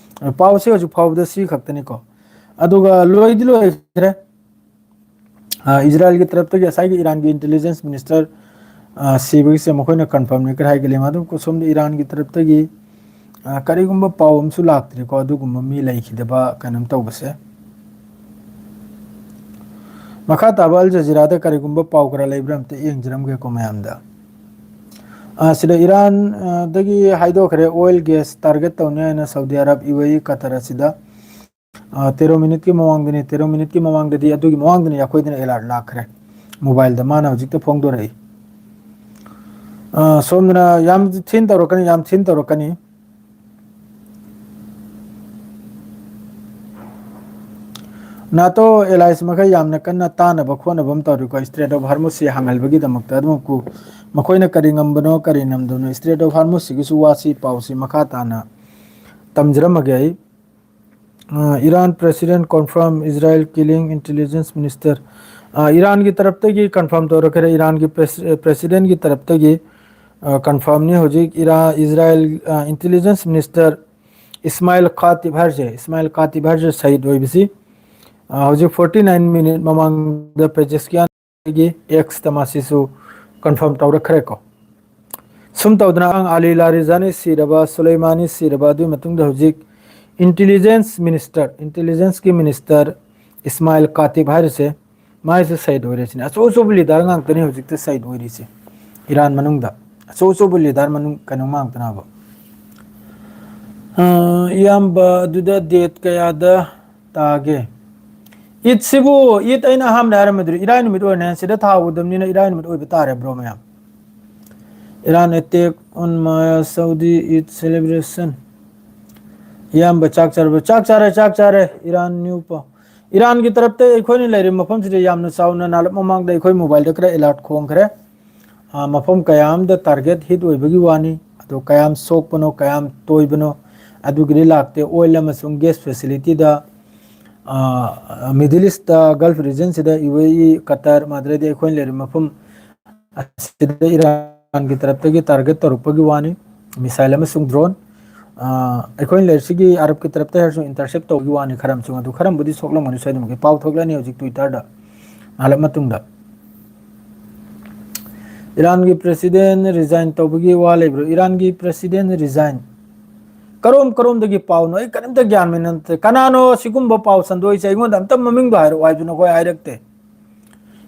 ꯄꯥꯎꯁꯦ ꯍꯧꯖꯤꯛ ꯐꯥꯎꯕꯗ ꯁꯤ ꯈꯛꯇꯅꯤꯀꯣ꯫ ꯑꯗꯨꯒ ꯂꯣꯏꯗꯤ ꯂꯣꯏꯈ꯭ꯔꯦ꯫ ꯑ, ꯏꯖꯔꯥꯏꯜꯒꯤ ꯇꯔꯞꯇꯒꯤ ꯉꯁꯥꯏꯒꯤ ꯏꯔꯥꯟꯒꯤ ꯏꯟꯇꯦꯂꯤꯖꯦꯟꯁ ꯃꯤꯅꯤꯁꯇꯔ, ꯑ, ꯁꯤꯕꯒꯤꯁꯦ ꯃꯈꯣꯏꯅ ꯀꯟꯐꯥꯔꯝꯅꯤ ꯈꯔ ꯍꯥꯏꯒꯠꯂꯤ꯫ ꯑꯗꯨ ꯁꯣꯝꯗ ꯏꯔꯥꯟꯒꯤ ꯇꯔꯞꯇꯒꯤ, ꯑ, ꯀꯔꯤꯒꯨꯝꯕ ꯄꯥꯎ ꯑꯃꯁꯨ ꯂꯥꯛꯇ꯭ꯔꯤꯀꯣ, ꯑꯗꯨꯒꯨꯝꯕ ꯃꯤ ꯂꯩꯈꯤꯗꯕ ꯀꯩꯅꯣꯝ ꯇꯧꯕꯁꯦ꯫ ꯃꯈꯥ ꯇꯥꯕ ꯑꯜ ꯖꯖꯤꯔꯥꯗ ꯀꯔꯤꯒꯨꯝꯕ ꯄꯥꯎ ꯈꯔ ꯂꯩꯕ꯭ꯔꯥ ꯑꯝꯇ ꯌꯦꯡꯖꯔꯝꯒꯦꯀꯣ ꯃꯌꯥꯝꯗ꯫ ꯑ, ꯁꯤꯗ ꯏꯔꯥꯟ, ꯑ, ꯗꯒꯤ ꯍꯥꯏꯗꯣꯛꯈ꯭ꯔꯦ, oil gas target ꯇꯧꯅꯤ ꯍꯥꯏꯅ ꯁꯥꯎꯗꯤ ꯑꯔꯕ, ꯌꯨ ꯑꯦ ꯏ, ꯀꯇꯔ ꯑꯁꯤꯗ꯫ ꯑ, ꯇꯦꯔꯣ ꯃꯤꯅꯤꯠꯀꯤ ꯃꯃꯥꯡꯗꯅꯤ, ꯇꯦꯔꯣ ꯃꯤꯅꯤꯠꯀꯤ ꯃꯃꯥꯡꯗꯗꯤ ꯑꯗꯨꯒꯤ ꯃꯃꯥꯡꯗꯅꯤ ꯑꯩꯈꯣꯏꯗꯅ alert ꯂꯥꯛꯈ꯭ꯔꯦ꯫ Mobile ꯗ ꯃꯥꯅ ꯍꯧꯖꯤꯛꯇ ꯐꯣꯡꯗꯣꯔꯛꯏ꯫ ꯑ, ꯁꯣꯝꯗꯅ ꯌꯥꯝ ꯊꯤꯅ ꯇꯧꯔꯛꯀꯅꯤ, ꯌꯥꯝ ꯊꯤꯅ ꯇꯧꯔꯛꯀꯅꯤ꯫ NATO allies ꯃꯈꯩ ꯌꯥꯝꯅ ꯀꯟꯅ ꯇꯥꯅꯕ ꯈꯣꯠꯅꯕ ꯑꯃ ꯇꯧꯔꯤꯀꯣ, Strait of Hormuz ꯁꯤ ꯍꯥꯡꯍꯟꯕꯒꯤꯗꯃꯛꯇ꯫ ꯑꯗꯨꯕꯨ ꯃꯈꯣꯏꯅ ꯀꯔꯤ ꯉꯝꯕꯅꯣ, ꯀꯔꯤ ꯉꯝꯗꯕꯅꯣ, Strait of Hormuz ꯁꯤꯒꯤꯁꯨ ꯋꯥꯁꯤ, ꯄꯥꯎꯁꯤ ꯃꯈꯥ ꯇꯥꯅ ꯇꯝꯖꯔꯝꯃꯒꯦ ꯑꯩ꯫ ꯑ, Iran President confirm Israel killing intelligence minister꯫ ꯑ, ꯏꯔꯥꯟꯒꯤ ꯇꯔꯞꯇꯒꯤ confirm ꯇꯧꯔꯛꯈ꯭ꯔꯦ, ꯏꯔꯥꯟꯒꯤ ꯄ꯭ꯔꯦꯁ-, ꯑ, president ꯀꯤ ꯇꯔꯞꯇꯒꯤ, ꯑ, confirm ꯅꯤ ꯍꯧꯖꯤꯛ ꯏꯔꯥ-, ꯏꯖꯔꯥꯏꯜ, ꯑ, intelligence minister ꯏꯁꯃꯥꯏꯜ ꯈꯥꯇꯤꯕ ꯍꯥꯏꯔꯤꯁꯦ, ꯏꯁꯃꯥꯏꯜ ꯈꯥꯇꯤꯕ ꯍꯥꯏꯔꯤꯁꯦ ꯁꯍꯤꯗ ꯑꯣꯏꯕꯁꯤ, ꯑ, ꯍꯧꯖꯤꯛ forty nine minute ꯃꯃꯥꯡꯗ ꯄꯦꯖꯦꯁꯀꯤꯌꯥꯟꯒꯤ X ꯇ ꯃꯥꯁꯤꯁꯨ confirm ꯇꯧꯔꯛꯈ꯭ꯔꯦꯀꯣ꯫ ꯁꯨꯝ ꯇꯧꯗꯅ ꯑꯉꯥꯡ ꯑꯂꯤ ꯂꯥꯔꯤꯖꯥꯅꯤ ꯁꯤꯔꯕ, ꯁꯨꯂꯩꯃꯥꯅꯤ ꯁꯤꯔꯕ, ꯑꯗꯨꯒꯤ ꯃꯇꯨꯡꯗ ꯍꯧꯖꯤꯛ intelligence minister, intelligence ꯀꯤ minister ꯏꯁꯃꯥꯏꯜ ꯀꯥꯇꯤꯕ ꯍꯥꯏꯔꯤꯁꯦ, ꯃꯥꯏꯁꯨ ꯁꯍꯤꯗ ꯑꯣꯏꯔꯤꯁꯤꯅꯦ꯫ ꯑꯆꯧ ꯑꯆꯧꯕ leader ꯉꯥꯛꯇꯅꯤ ꯍꯧꯖꯤꯛꯇ ꯁꯍꯤꯗ ꯑꯣꯏꯔꯤꯁꯦ ꯏꯔꯥꯟ ꯃꯅꯨꯡꯗ꯫ ꯑꯆꯧ ꯑꯆꯧꯕ leader ꯃꯅꯨꯡ ꯀꯩꯅꯣ ꯉꯥꯛꯇꯅꯕ꯫ ꯑ, ꯏꯌꯥꯝꯕ, ꯑꯗꯨꯗ date ꯀꯌꯥꯗ ꯇꯥꯒꯦ? ꯏꯗꯁꯤꯕꯨ, ꯏꯗ ꯑꯩꯅ ꯑꯍꯥꯟꯕꯗ ꯍꯥꯏꯔꯝꯕꯗꯨꯗꯤ ꯏꯔꯥꯏ ꯅꯨꯃꯤꯠ ꯑꯣꯏꯔꯅꯤ꯫ ꯁꯤꯗ ꯊꯥ ꯎꯗꯕꯅꯤꯅ ꯏꯔꯥꯏ ꯅꯨꯃꯤꯠ ꯑꯣꯏꯕ ꯇꯥꯔꯦ, bro ꯃꯌꯥꯝ꯫ Iran attack on Maya Saudi Eid celebration. ꯏꯌꯥꯝꯕ ꯆꯥꯛ ꯆꯥꯔꯕ? ꯆꯥꯛ ꯆꯥꯔꯦ, ꯆꯥꯛ ꯆꯥꯔꯦ꯫ ꯏꯔꯥꯟ ꯅ꯭ꯌꯨ ꯄꯥꯎ꯫ ꯏꯔꯥꯟꯒꯤ ꯇꯔꯞꯇ ꯑꯩꯈꯣꯏꯅ ꯂꯩꯔꯤꯕ ꯃꯐꯝꯁꯤꯗ ꯌꯥꯝꯅ ꯆꯥꯎꯅ ꯅꯥꯂꯞ ꯃꯃꯥꯡꯗ ꯑꯩꯈꯣꯏ mobile ꯗ ꯈꯔ alert ꯈꯣꯡꯈ꯭ꯔꯦ꯫ ꯑ, ꯃꯐꯝ ꯀꯌꯥ ꯑꯃꯗ target hit ꯑꯣꯏꯕꯒꯤ ꯋꯥꯅꯤ꯫ ꯑꯗꯣ ꯀꯌꯥꯝ ꯁꯣꯛꯄꯅꯣ, ꯀꯌꯥꯝ ꯇꯣꯏꯕꯅꯣ, ꯑꯗꯨꯒꯤꯗꯤ ꯂꯥꯛꯇꯦ꯫ Oil ꯑꯃꯁꯨꯡ gas facility ꯗ, ꯑ, Middle East ꯇ, Gulf region ꯁꯤꯗ ꯌꯨ ꯑꯦ ꯏ, ꯀꯇꯔ, ꯑꯗꯨꯗꯩꯗꯤ ꯑꯩꯈꯣꯏꯅ ꯂꯩꯔꯤꯕ ꯃꯐꯝ ꯑꯁꯤꯗ ꯏꯔꯥꯟꯒꯤ ꯇꯔꯞꯇꯒꯤ target ꯇꯧꯔꯛꯄꯒꯤ ꯋꯥꯅꯤ, missile ꯑꯃꯁꯨꯡ drone꯫ ꯑ, ꯑꯩꯈꯣꯏꯅ ꯂꯩꯔꯤꯁꯤꯒꯤ ꯑꯔꯕꯀꯤ ꯇꯔꯞꯇ ꯍꯥꯏꯔꯁꯨ intercept ꯇꯧꯕꯒꯤ ꯋꯥꯅꯤ, ꯈꯔ ꯑꯃꯁꯨꯡ ꯑꯗꯨ ꯈꯔꯝꯕꯨꯗꯤ ꯁꯣꯛꯂꯝꯒꯅꯤ ꯁꯣꯏꯗꯅꯃꯛꯀꯤ꯫ ꯄꯥꯎ ꯊꯣꯛꯂꯛꯑꯅꯤ ꯍꯧꯖꯤꯛ Twitter ꯗ ꯅꯥꯂꯞ ꯃꯇꯨꯡꯗ꯫ ꯏꯔꯥꯟꯒꯤ president resign ꯇꯧꯕꯒꯤ ꯋꯥ ꯂꯩꯕ꯭ꯔꯣ? ꯏꯔꯥꯟꯒꯤ president resign ꯀꯔꯣꯝ ꯀꯔꯣꯝꯗꯒꯤ ꯄꯥꯎꯅꯣ? ꯑꯩ ꯀꯔꯤꯝꯇ ꯒ꯭ꯌꯥꯟ ꯃꯦꯟ ꯇꯥꯗꯦ꯫ ꯀꯅꯥꯅꯣ ꯁꯤꯒꯨꯝꯕ ꯄꯥꯎ ꯁꯟꯗꯣꯛꯏꯁꯦ? ꯑꯩꯉꯣꯟꯗ ꯑꯝꯇ ꯃꯃꯤꯡꯗꯣ ꯍꯥꯏꯔꯛꯑꯣ ꯍꯥꯏꯁꯨ ꯅꯈꯣꯏ ꯍꯥꯏꯔꯛꯇꯦ꯫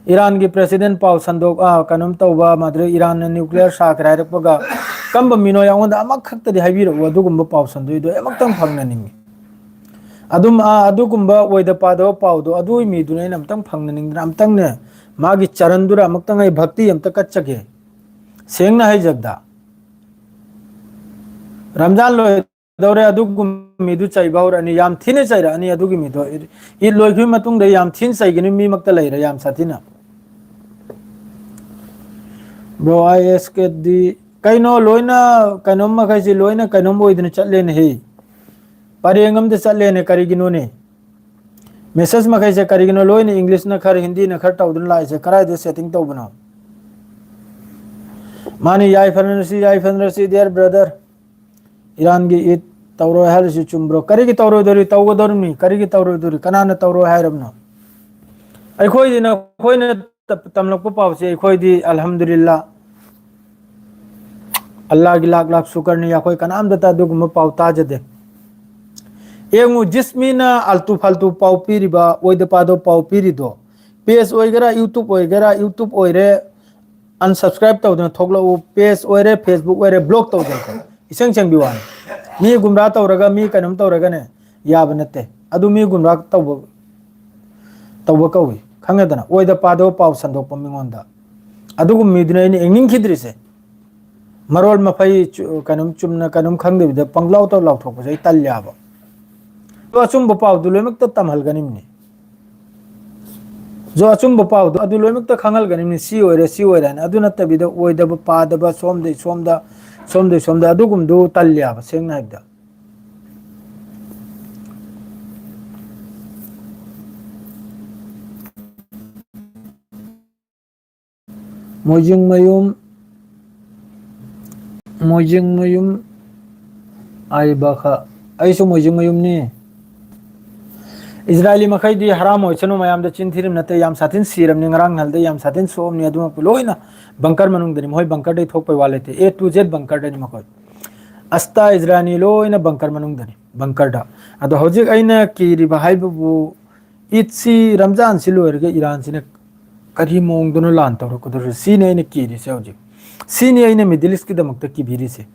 ꯏꯔꯥꯟꯒꯤ ꯄ꯭ꯔꯦꯁꯤꯗꯦꯟ ꯄꯥꯎ ꯁꯟꯗꯣꯛ ꯑ, ꯀꯩꯅꯣꯝ ꯇꯧꯕ ꯃꯗꯨꯗ ꯏꯔꯥꯟꯅ ꯅ꯭ꯌꯨꯀ꯭ꯂꯤꯌꯔ ꯁꯥꯈ꯭ꯔꯦ ꯍꯥꯏꯔꯛꯄꯒ ꯀꯝꯕ ꯃꯤꯅꯣ ꯑꯩꯉꯣꯟꯗ ꯑꯃꯈꯛꯇꯗꯤ ꯍꯥꯏꯕꯤꯔꯛꯎ꯫ ꯑꯗꯨꯒꯨꯝꯕ ꯄꯥꯎ ꯁꯟꯗꯣꯛꯏꯗꯣ ꯑꯩ ꯑꯃꯨꯛꯇꯪ ꯐꯪꯅꯅꯤꯡꯉꯤ꯫ ꯑꯗꯨꯝ ꯑ, ꯑꯗꯨꯒꯨꯝꯕ ꯑꯣꯏꯗ ꯄꯥꯗꯕ ꯄꯥꯎꯗꯣ ꯑꯗꯨꯒꯤ ꯃꯤꯗꯨꯅ ꯑꯩꯅ ꯑꯝꯇꯪ ꯐꯪꯅꯅꯤꯡꯗꯅ ꯑꯝꯇꯪꯅꯦ ꯃꯥꯒꯤ ꯆꯔꯟꯗꯨꯔ ꯑꯃꯨꯛꯇꯪ ꯑꯩ ꯚꯛꯇꯤ ꯑꯝꯇ ꯀꯠꯆꯒꯦ꯫ ꯁꯦꯡꯅ ꯍꯥꯏꯖꯕꯗ ꯔꯝꯖꯥꯟ ꯂꯣꯏ ꯀꯩꯗꯧꯔꯦ? ꯑꯗꯨꯒꯨꯝꯕ ꯃꯤꯗꯨ ꯆꯩꯕ ꯍꯧꯔꯛꯑꯅꯤ, ꯌꯥꯝ ꯊꯤꯅ ꯆꯩꯔꯛꯑꯅꯤ꯫ ꯑꯗꯨꯒꯤ ꯃꯤꯗꯣ ꯏꯠ ꯂꯣꯏꯈꯤꯕ ꯃꯇꯨꯡꯗ ꯌꯥꯝ ꯊꯤꯅ ꯆꯩꯒꯅꯤ, ꯃꯤꯃꯛꯇ ꯂꯩꯔꯦ ꯌꯥꯝ ꯁꯥꯊꯤꯅ꯫ ꯕ꯭ꯔꯣ, ꯑꯥꯏ ꯑꯦꯁ ꯀꯦ ꯗꯤ ꯀꯩꯅꯣ ꯂꯣꯏꯅ ꯀꯩꯅꯣꯝ ꯃꯈꯩꯁꯤ ꯂꯣꯏꯅ ꯀꯩꯅꯣꯝ ꯑꯣꯏꯗꯅ ꯆꯠꯂꯦꯅꯦ ꯍꯦ꯫ ꯄꯔꯦꯡ ꯑꯝꯗ ꯆꯠꯂꯦꯅꯦ, ꯀꯔꯤꯒꯤꯅꯣꯅꯦ? ꯃꯦꯁꯦꯖ ꯃꯈꯩꯁꯦ ꯀꯔꯤꯒꯤꯅꯣ ꯂꯣꯏꯅ ꯏꯪꯂꯤꯁꯅ ꯈꯔ, ꯍꯤꯟꯗꯤꯅ ꯈꯔ ꯇꯧꯗꯨꯅ ꯂꯥꯛꯏꯁꯦ? ꯀꯗꯥꯏꯗ ꯁꯦꯇꯤꯡ ꯇꯧꯕꯅꯣ? ꯃꯥꯅꯤ, ꯌꯥꯏꯐꯅꯔꯁꯤ, ꯌꯥꯏꯐꯅꯔꯁꯤ, dear brother꯫ ꯏꯔꯥꯟꯒꯤ ꯏꯠ ꯇꯧꯔꯣꯏ ꯍꯥꯏꯔꯤꯁꯤ ꯆꯨꯝꯕ꯭ꯔꯣ? ꯀꯔꯤꯒꯤ ꯇꯧꯔꯣꯏꯗꯧꯔꯤ? ꯇꯧꯒꯗꯧꯔꯤꯕꯅꯤ꯫ ꯀꯔꯤꯒꯤ ꯇꯧꯔꯣꯏꯗꯧꯔꯤ? ꯀꯅꯥꯅ ꯇꯧꯔꯣꯏ ꯍꯥꯏꯔꯕꯅꯣ? ꯑꯩꯈꯣꯏꯗꯤ ꯅꯈꯣꯏꯅ ꯇ-, ꯇꯝꯂꯛꯄ ꯄꯥꯎꯁꯦ ꯑꯩꯈꯣꯏꯗꯤ ꯑꯜꯍꯝꯗꯨꯂꯤꯜꯂꯥ, ꯑꯜꯂꯥꯒꯤ ꯂꯥꯛ ꯂꯥꯛ ꯁꯨꯀꯔꯅꯤ, ꯑꯩꯈꯣꯏ ꯀꯅꯥꯝꯇꯇ ꯑꯗꯨꯒꯨꯝꯕ ꯄꯥꯎ ꯇꯥꯖꯗꯦ꯫ ꯌꯦꯡꯉꯨ, ꯖꯤꯁꯃꯤꯅ ꯑꯜꯇꯨ ꯐꯥꯜꯇꯨ ꯄꯥꯎ ꯄꯤꯔꯤꯕ, ꯑꯣꯏꯗ ꯄꯥꯗꯕ ꯄꯥꯎ ꯄꯤꯔꯤꯗꯣ, ꯄꯦꯖ ꯑꯣꯏꯒꯦꯔꯥ, ꯌꯨꯇ꯭ꯌꯨꯕ ꯑꯣꯏꯒꯦꯔꯥ, ꯌꯨꯇ꯭ꯌꯨꯕ ꯑꯣꯏꯔꯦ, unsubscribe ꯇꯧꯗꯅ ꯊꯣꯛꯂꯛꯎ꯫ ꯄꯦꯖ ꯑꯣꯏꯔꯦ, ꯐꯦꯁꯕꯨꯛ ꯑꯣꯏꯔꯦ, ꯕ꯭ꯂꯣꯛ ꯇꯧꯗꯅ ꯏꯆꯪ ꯆꯪꯕꯤ ꯋꯥꯅꯤ꯫ ꯃꯤ ꯒꯨꯝꯔꯥ ꯇꯧꯔꯒ, ꯃꯤ ꯀꯩꯅꯣꯝ ꯇꯧꯔꯒꯅꯦ ꯌꯥꯕ ꯅꯠꯇꯦ꯫ ꯑꯗꯨ ꯃꯤ ꯒꯨꯝꯔꯥ ꯇꯧꯕ, ꯇꯧꯕ ꯀꯧꯏ, ꯈꯪꯉꯦꯗꯅ? ꯑꯣꯏꯗ ꯄꯥꯗꯕ ꯄꯥꯎ ꯁꯟꯗꯣꯛꯄ ꯃꯤꯉꯣꯟꯗ꯫ ꯑꯗꯨꯒꯨꯝꯕ ꯃꯤꯗꯨꯅ ꯑꯩꯅ ꯌꯦꯡꯅꯤꯡꯈꯤꯗ꯭ꯔꯤꯁꯦ꯫ ꯃꯔꯣꯜ ꯃꯐꯩ ꯆꯨ-, ꯀꯩꯅꯣꯝ ꯆꯨꯝꯅ ꯀꯩꯅꯣꯝ ꯈꯪꯗꯕꯤꯗ ꯄꯪꯂꯥꯎ ꯇꯧ ꯂꯥꯎꯊꯣꯛꯄꯁꯦ ꯑꯩ ꯇꯜꯂꯦ ꯍꯥꯏꯕ꯫ ꯑꯗꯣ ꯑꯆꯨꯝꯕ ꯄꯥꯎꯗꯨ ꯂꯣꯏꯅꯃꯛꯇ ꯇꯝꯍꯜꯒꯅꯤꯕꯅꯤ꯫ ꯖꯣ, ꯑꯆꯨꯝꯕ ꯄꯥꯎꯗꯣ ꯑꯗꯨ ꯂꯣꯏꯅꯃꯛꯇ ꯈꯪꯍꯜꯒꯅꯤꯕꯅꯤ, ꯁꯤ ꯑꯣꯏꯔꯦ, ꯁꯤ ꯑꯣꯏꯔꯦ ꯍꯥꯏꯅ꯫ ꯑꯗꯨ ꯅꯠꯇꯕꯤꯗ ꯑꯣꯏꯗꯕ ꯄꯥꯗꯕ, ꯁꯣꯝꯗꯩ ꯁꯣꯝꯗ, ꯁꯣꯝꯗꯩ ꯁꯣꯝꯗ, ꯑꯗꯨꯒꯨꯝꯕꯗꯨ ꯇꯜꯂꯦ ꯍꯥꯏꯕ, ꯁꯦꯡꯅ ꯍꯥꯏꯕꯗ꯫ ꯃꯣꯏꯖꯤꯡꯃꯌꯨꯝ, ꯃꯣꯏꯖꯤꯡꯃꯌꯨꯝ ꯑꯥꯏꯕꯈ꯫ ꯑꯩꯁꯨ ꯃꯣꯏꯖꯤꯡꯃꯌꯨꯝꯅꯤ꯫ ꯏꯖꯔꯥꯏꯂꯤ ꯃꯈꯩꯗꯤ ꯍꯔꯥꯝ ꯑꯣꯏꯁꯅꯨ, ꯃꯌꯥꯝꯗ ꯆꯤꯟ ꯊꯤꯔꯤꯕ ꯅꯠꯇꯦ, ꯌꯥꯝ ꯁꯥꯊꯤꯅ ꯁꯤꯔꯕꯅꯤ, ꯉꯔꯥꯡ ꯅꯍꯥꯟꯗ ꯌꯥꯝ ꯁꯥꯊꯤꯅ ꯁꯣꯛꯑꯕꯅꯤ, ꯑꯗꯨꯃꯛꯄꯨ ꯂꯣꯏꯅ ꯕꯪꯀꯔ ꯃꯅꯨꯡꯗꯅꯤ꯫ ꯃꯈꯣꯏ ꯕꯪꯀꯔꯗꯩ ꯊꯣꯛꯄꯩ ꯋꯥ ꯂꯩꯇꯦ, A to Z ꯕꯪꯀꯔꯗꯅꯤ ꯃꯈꯣꯏ꯫ ꯑꯁꯇꯥ ꯏꯖꯔꯥꯏꯂꯤ ꯂꯣꯏꯅ ꯕꯪꯀꯔ ꯃꯅꯨꯡꯗꯅꯤ, ꯕꯪꯀꯔꯗ꯫ ꯑꯗꯣ ꯍꯧꯖꯤꯛ ꯑꯩꯅ ꯀꯤꯔꯤꯕ ꯍꯥꯏꯕꯕꯨ ꯏꯠꯁꯤ, ꯔꯝꯖꯥꯟꯁꯤ ꯂꯣꯏꯔꯒ ꯏꯔꯥꯟꯁꯤꯅ ꯀꯔꯤ ꯃꯑꯣꯡꯗꯅꯣ ꯂꯥꯟ ꯇꯧꯔꯛꯀꯗꯧꯔꯤꯁꯦ? ꯁꯤꯅꯤ ꯑꯩꯅ ꯀꯤꯔꯤꯁꯦ ꯍꯧꯖꯤꯛ꯫ ꯁꯤꯅꯤ ꯑꯩꯅ Middle East ꯀꯤꯗꯃꯛꯇ ꯀꯤꯕꯤꯔꯤꯁꯦ꯫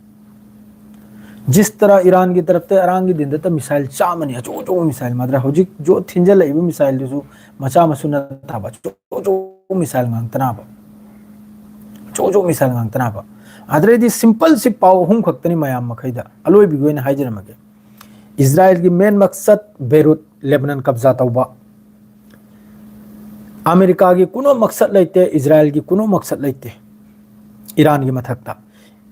ꯖꯤꯁ ꯇꯔꯥ ꯏꯔꯥꯟꯒꯤ ꯇꯔꯞꯇ, ꯏꯔꯥꯟꯒꯤ ꯗꯤꯟꯗꯇ ꯃꯤꯁꯥꯏꯜ ꯆꯥꯝꯃꯅꯤ, ꯑꯆꯧ ꯑꯆꯧꯕ ꯃꯤꯁꯥꯏꯜ ꯃꯥꯗ꯭ꯔꯥ꯫ ꯍꯧꯖꯤꯛ ꯖꯣ ꯊꯤꯟꯖꯜꯂꯛꯏꯕ ꯃꯤꯁꯥꯏꯜꯗꯨꯁꯨ ꯃꯆꯥ ꯃꯁꯨ ꯅꯠꯇꯕ, ꯑꯆꯧ ꯑꯆꯧꯕ ꯃꯤꯁꯥꯏꯜ ꯉꯥꯛꯇꯅꯕ꯫ ꯑꯆꯧ ꯑꯆꯧꯕ ꯃꯤꯁꯥꯏꯜ ꯉꯥꯛꯇꯅꯕ꯫ ꯑꯗꯨꯗꯩꯗꯤ simple ꯁꯤ ꯄꯥꯎ ꯑꯍꯨꯝ ꯈꯛꯇꯅꯤ ꯃꯌꯥꯝ ꯃꯈꯩꯗ꯫ ꯑꯂꯣꯏꯕꯒꯤ ꯑꯣꯏꯅ ꯍꯥꯏꯖꯔꯝꯃꯒꯦ꯫ ꯏꯖꯔꯥꯏꯜꯒꯤ main ꯃꯛꯁꯠ ꯕꯦꯔꯨꯠ, ꯂꯦꯕꯅꯟ ꯀꯕꯖꯥ ꯇꯧꯕ꯫ ꯑꯃꯦꯔꯤꯀꯥꯒꯤ ꯀꯨꯅꯣ ꯃꯛꯁꯠ ꯂꯩꯇꯦ, ꯏꯖꯔꯥꯏꯜꯒꯤ ꯀꯨꯅꯣ ꯃꯛꯁꯠ ꯂꯩꯇꯦ ꯏꯔꯥꯟꯒꯤ ꯃꯊꯛꯇ꯫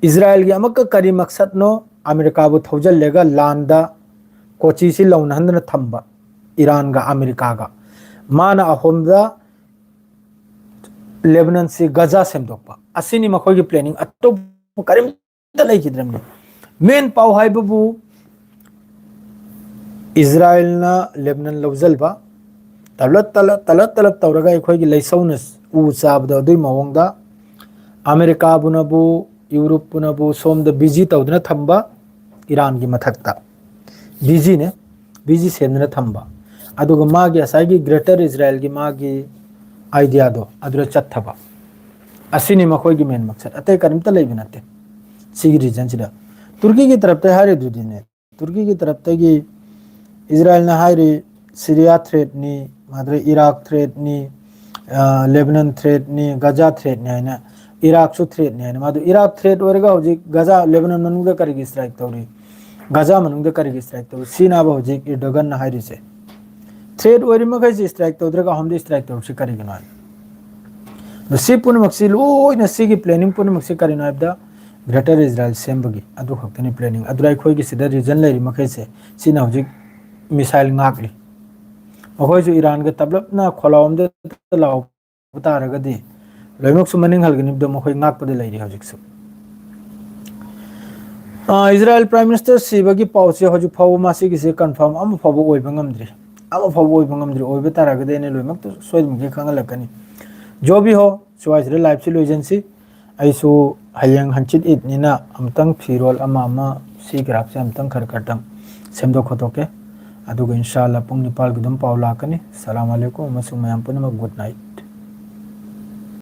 ꯏꯖꯔꯥꯏꯜꯒꯤ ꯑꯃꯛꯀ ꯀꯔꯤ ꯃꯛꯁꯠꯅꯣ? ꯑꯃꯦꯔꯤꯀꯥꯕꯨ ꯊꯧꯖꯤꯜꯂꯒ ꯂꯥꯟꯗ ꯀꯣꯆꯤꯁꯤ ꯂꯧꯅꯍꯟꯗꯅ ꯊꯝꯕ ꯏꯔꯥꯟꯒ ꯑꯃꯦꯔꯤꯀꯥꯒ꯫ ꯃꯥꯅ ꯑꯍꯨꯝꯗ ꯂꯦꯕꯅꯟꯁꯤ ꯒꯖꯥ ꯁꯦꯝꯗꯣꯛꯄ꯫ ꯑꯁꯤꯅꯤ ꯃꯈꯣꯏꯒꯤ planning, ꯑꯇꯣꯞꯄ ꯀꯔꯤꯝꯇ ꯂꯩꯈꯤꯗ꯭ꯔꯕꯅꯤ꯫ Main ꯄꯥꯎ ꯍꯥꯏꯕꯕꯨ ꯏꯖꯔꯥꯏꯜꯅ ꯂꯦꯕꯅꯟ ꯂꯧꯁꯤꯟꯕ, ꯇꯂꯠ ꯇꯂꯠ, ꯇꯂꯠ ꯇꯂꯠ ꯇꯧꯔꯒ ꯑꯩꯈꯣꯏꯒꯤ ꯂꯩꯁꯧꯅ ꯎ ꯆꯥꯕꯗꯣ ꯑꯗꯨꯒꯤ ꯃꯑꯣꯡꯗ ꯑꯃꯦꯔꯤꯀꯥꯕꯨꯅꯕꯨ, ꯌꯨꯔꯣꯞꯄꯨꯅꯕꯨ ꯁꯣꯝꯗ busy ꯇꯧꯗꯨꯅ ꯊꯝꯕ ꯏꯔꯥꯟꯒꯤ ꯃꯊꯛꯇ꯫ Busyꯅꯦ, busy ꯁꯦꯝꯗꯨꯅ ꯊꯝꯕ꯫ ꯑꯗꯨꯒ ꯃꯥꯒꯤ ꯉꯁꯥꯏꯒꯤ Greater Israelꯒꯤ ꯃꯥꯒꯤ ideaꯗꯣ ꯑꯗꯨꯗ ꯆꯠꯊꯕ꯫ ꯑꯁꯤꯅꯤ ꯃꯈꯣꯏꯒꯤ main ꯃꯛꯁꯠ, ꯑꯇꯩ ꯀꯔꯤꯝꯇ ꯂꯩꯕ ꯅꯠꯇꯦ ꯁꯤꯒꯤ regionꯁꯤꯗ꯫ ꯇꯨꯔꯀꯤꯒꯤ ꯇꯔꯞꯇ ꯍꯥꯏꯔꯤꯗꯨꯗꯤꯅꯦ, ꯇꯨꯔꯀꯤꯒꯤ ꯇꯔꯞꯇꯒꯤ ꯏꯖꯔꯥꯏꯜꯅ ꯍꯥꯏꯔꯤ ꯁꯤꯔꯤꯌꯥ threatꯅꯤ, ꯃꯥꯗ꯭ꯔꯦ ꯏꯔꯥꯛ threatꯅꯤ, ꯑ, ꯂꯦꯕꯅꯟ threatꯅꯤ, ꯒꯖꯥ threatꯅꯤ ꯍꯥꯏꯅ꯫ ꯏꯔꯥꯛꯁꯨ threatꯅꯤ ꯍꯥꯏꯅ꯫ ꯃꯥꯗꯨ ꯏꯔꯥꯛ threat ꯑꯣꯏꯔꯒ ꯍꯧꯖꯤꯛ ꯒꯖꯥ, ꯂꯦꯕꯅꯟ ꯃꯅꯨꯡꯗ ꯀꯔꯤꯒꯤ strike ꯇꯧꯔꯤ? ꯒꯖꯥ ꯃꯅꯨꯡꯗ ꯀꯔꯤꯒꯤ strike ꯇꯧꯔꯤ? ꯁꯤꯅꯕ ꯍꯧꯖꯤꯛ ꯏꯔꯗꯣꯒꯟꯅ ꯍꯥꯏꯔꯤꯁꯦ꯫ Threat ꯑꯣꯏꯔꯤ ꯃꯈꯩꯁꯤ strike ꯇꯧꯗ꯭ꯔꯒ ꯑꯍꯨꯝꯗꯤ strike ꯇꯧꯔꯤꯁꯤ ꯀꯔꯤꯒꯤꯅꯣ ꯍꯥꯏ꯫ ꯑꯗꯣ ꯁꯤ ꯄꯨꯝꯅꯃꯛꯁꯤ, ꯂꯣꯏꯅ ꯁꯤꯒꯤ planning ꯄꯨꯝꯅꯃꯛꯁꯤ ꯀꯔꯤꯅꯣ ꯍꯥꯏꯕꯗ Greater Israel ꯁꯦꯝꯕꯒꯤ ꯑꯗꯨ ꯈꯛꯇꯅꯤ planning꯫ ꯑꯗꯨꯗ ꯑꯩꯈꯣꯏꯒꯤ ꯁꯤꯗ region ꯂꯩꯔꯤ ꯃꯈꯩꯁꯦ ꯁꯤꯅ ꯍꯧꯖꯤꯛ missile ꯉꯥꯛꯂꯤ꯫ ꯃꯈꯣꯏꯁꯨ ꯏꯔꯥꯟꯒ ꯇꯞꯂꯞꯅ ꯈꯣꯂꯥꯎ ꯑꯃꯗ ꯂꯥꯎꯕ ꯇꯥꯔꯒꯗꯤ ꯂꯣꯏꯅꯃꯛꯁꯨ ꯃꯅꯤꯡ ꯍꯜꯒꯅꯤꯕꯗꯣ ꯃꯈꯣꯏ ꯉꯥꯛꯄꯗ ꯂꯩꯔꯤ ꯍꯧꯖꯤꯛꯁꯨ꯫ ꯑ, ꯏꯖꯔꯥꯏꯜ Prime Minister ꯁꯤꯕꯒꯤ ꯄꯥꯎꯁꯦ ꯍꯧꯖꯤꯛ ꯐꯥꯎꯕ ꯃꯁꯤꯒꯤꯁꯦ confirm ꯑꯃ ꯐꯥꯎꯕ ꯑꯣꯏꯕ ꯉꯝꯗ꯭ꯔꯤ꯫ ꯑꯃ ꯐꯥꯎꯕ ꯑꯣꯏꯕ ꯉꯝꯗ꯭ꯔꯤ꯫ ꯑꯣꯏꯕ ꯇꯥꯔꯒꯗꯤ ꯑꯩꯅ ꯂꯣꯏꯅꯃꯛꯇ ꯁꯣꯏꯗꯅꯃꯛꯀꯤ ꯈꯪꯍꯜꯂꯛꯀꯅꯤ꯫ ꯖꯣꯕꯤ ꯍꯣ, ꯁ꯭ꯋꯥꯏꯁꯤꯗ liveꯁꯤ ꯂꯣꯏꯁꯤꯟꯁꯤ꯫ ꯑꯩꯁꯨ ꯍꯌꯦꯡ ꯍꯪꯆꯤꯠ ꯏꯗꯅꯤꯅ ꯑꯃꯨꯛꯇꯪ ꯐꯤꯔꯣꯜ ꯑꯃ ꯑꯃ ꯁꯤ ꯒ꯭ꯔꯥꯐꯁꯦ ꯑꯃꯨꯛꯇꯪ ꯈꯔ ꯈꯔꯇꯪ ꯁꯦꯝꯗꯣꯛ ꯈꯣꯠꯇꯣꯛꯀꯦ꯫ ꯑꯗꯨꯒ ꯏꯟꯁꯥ ꯑꯜꯂꯥ ꯄꯨꯡ ꯅꯤꯄꯥꯜꯒꯤꯗꯨꯝ ꯄꯥꯎ ꯂꯥꯛꯀꯅꯤ꯫ ꯑꯁꯂꯥꯃꯨ ꯑꯂꯩꯀꯨꯝ ꯑꯃꯁꯨꯡ ꯃꯌꯥꯝ ꯄꯨꯝꯅꯃꯛ good night꯫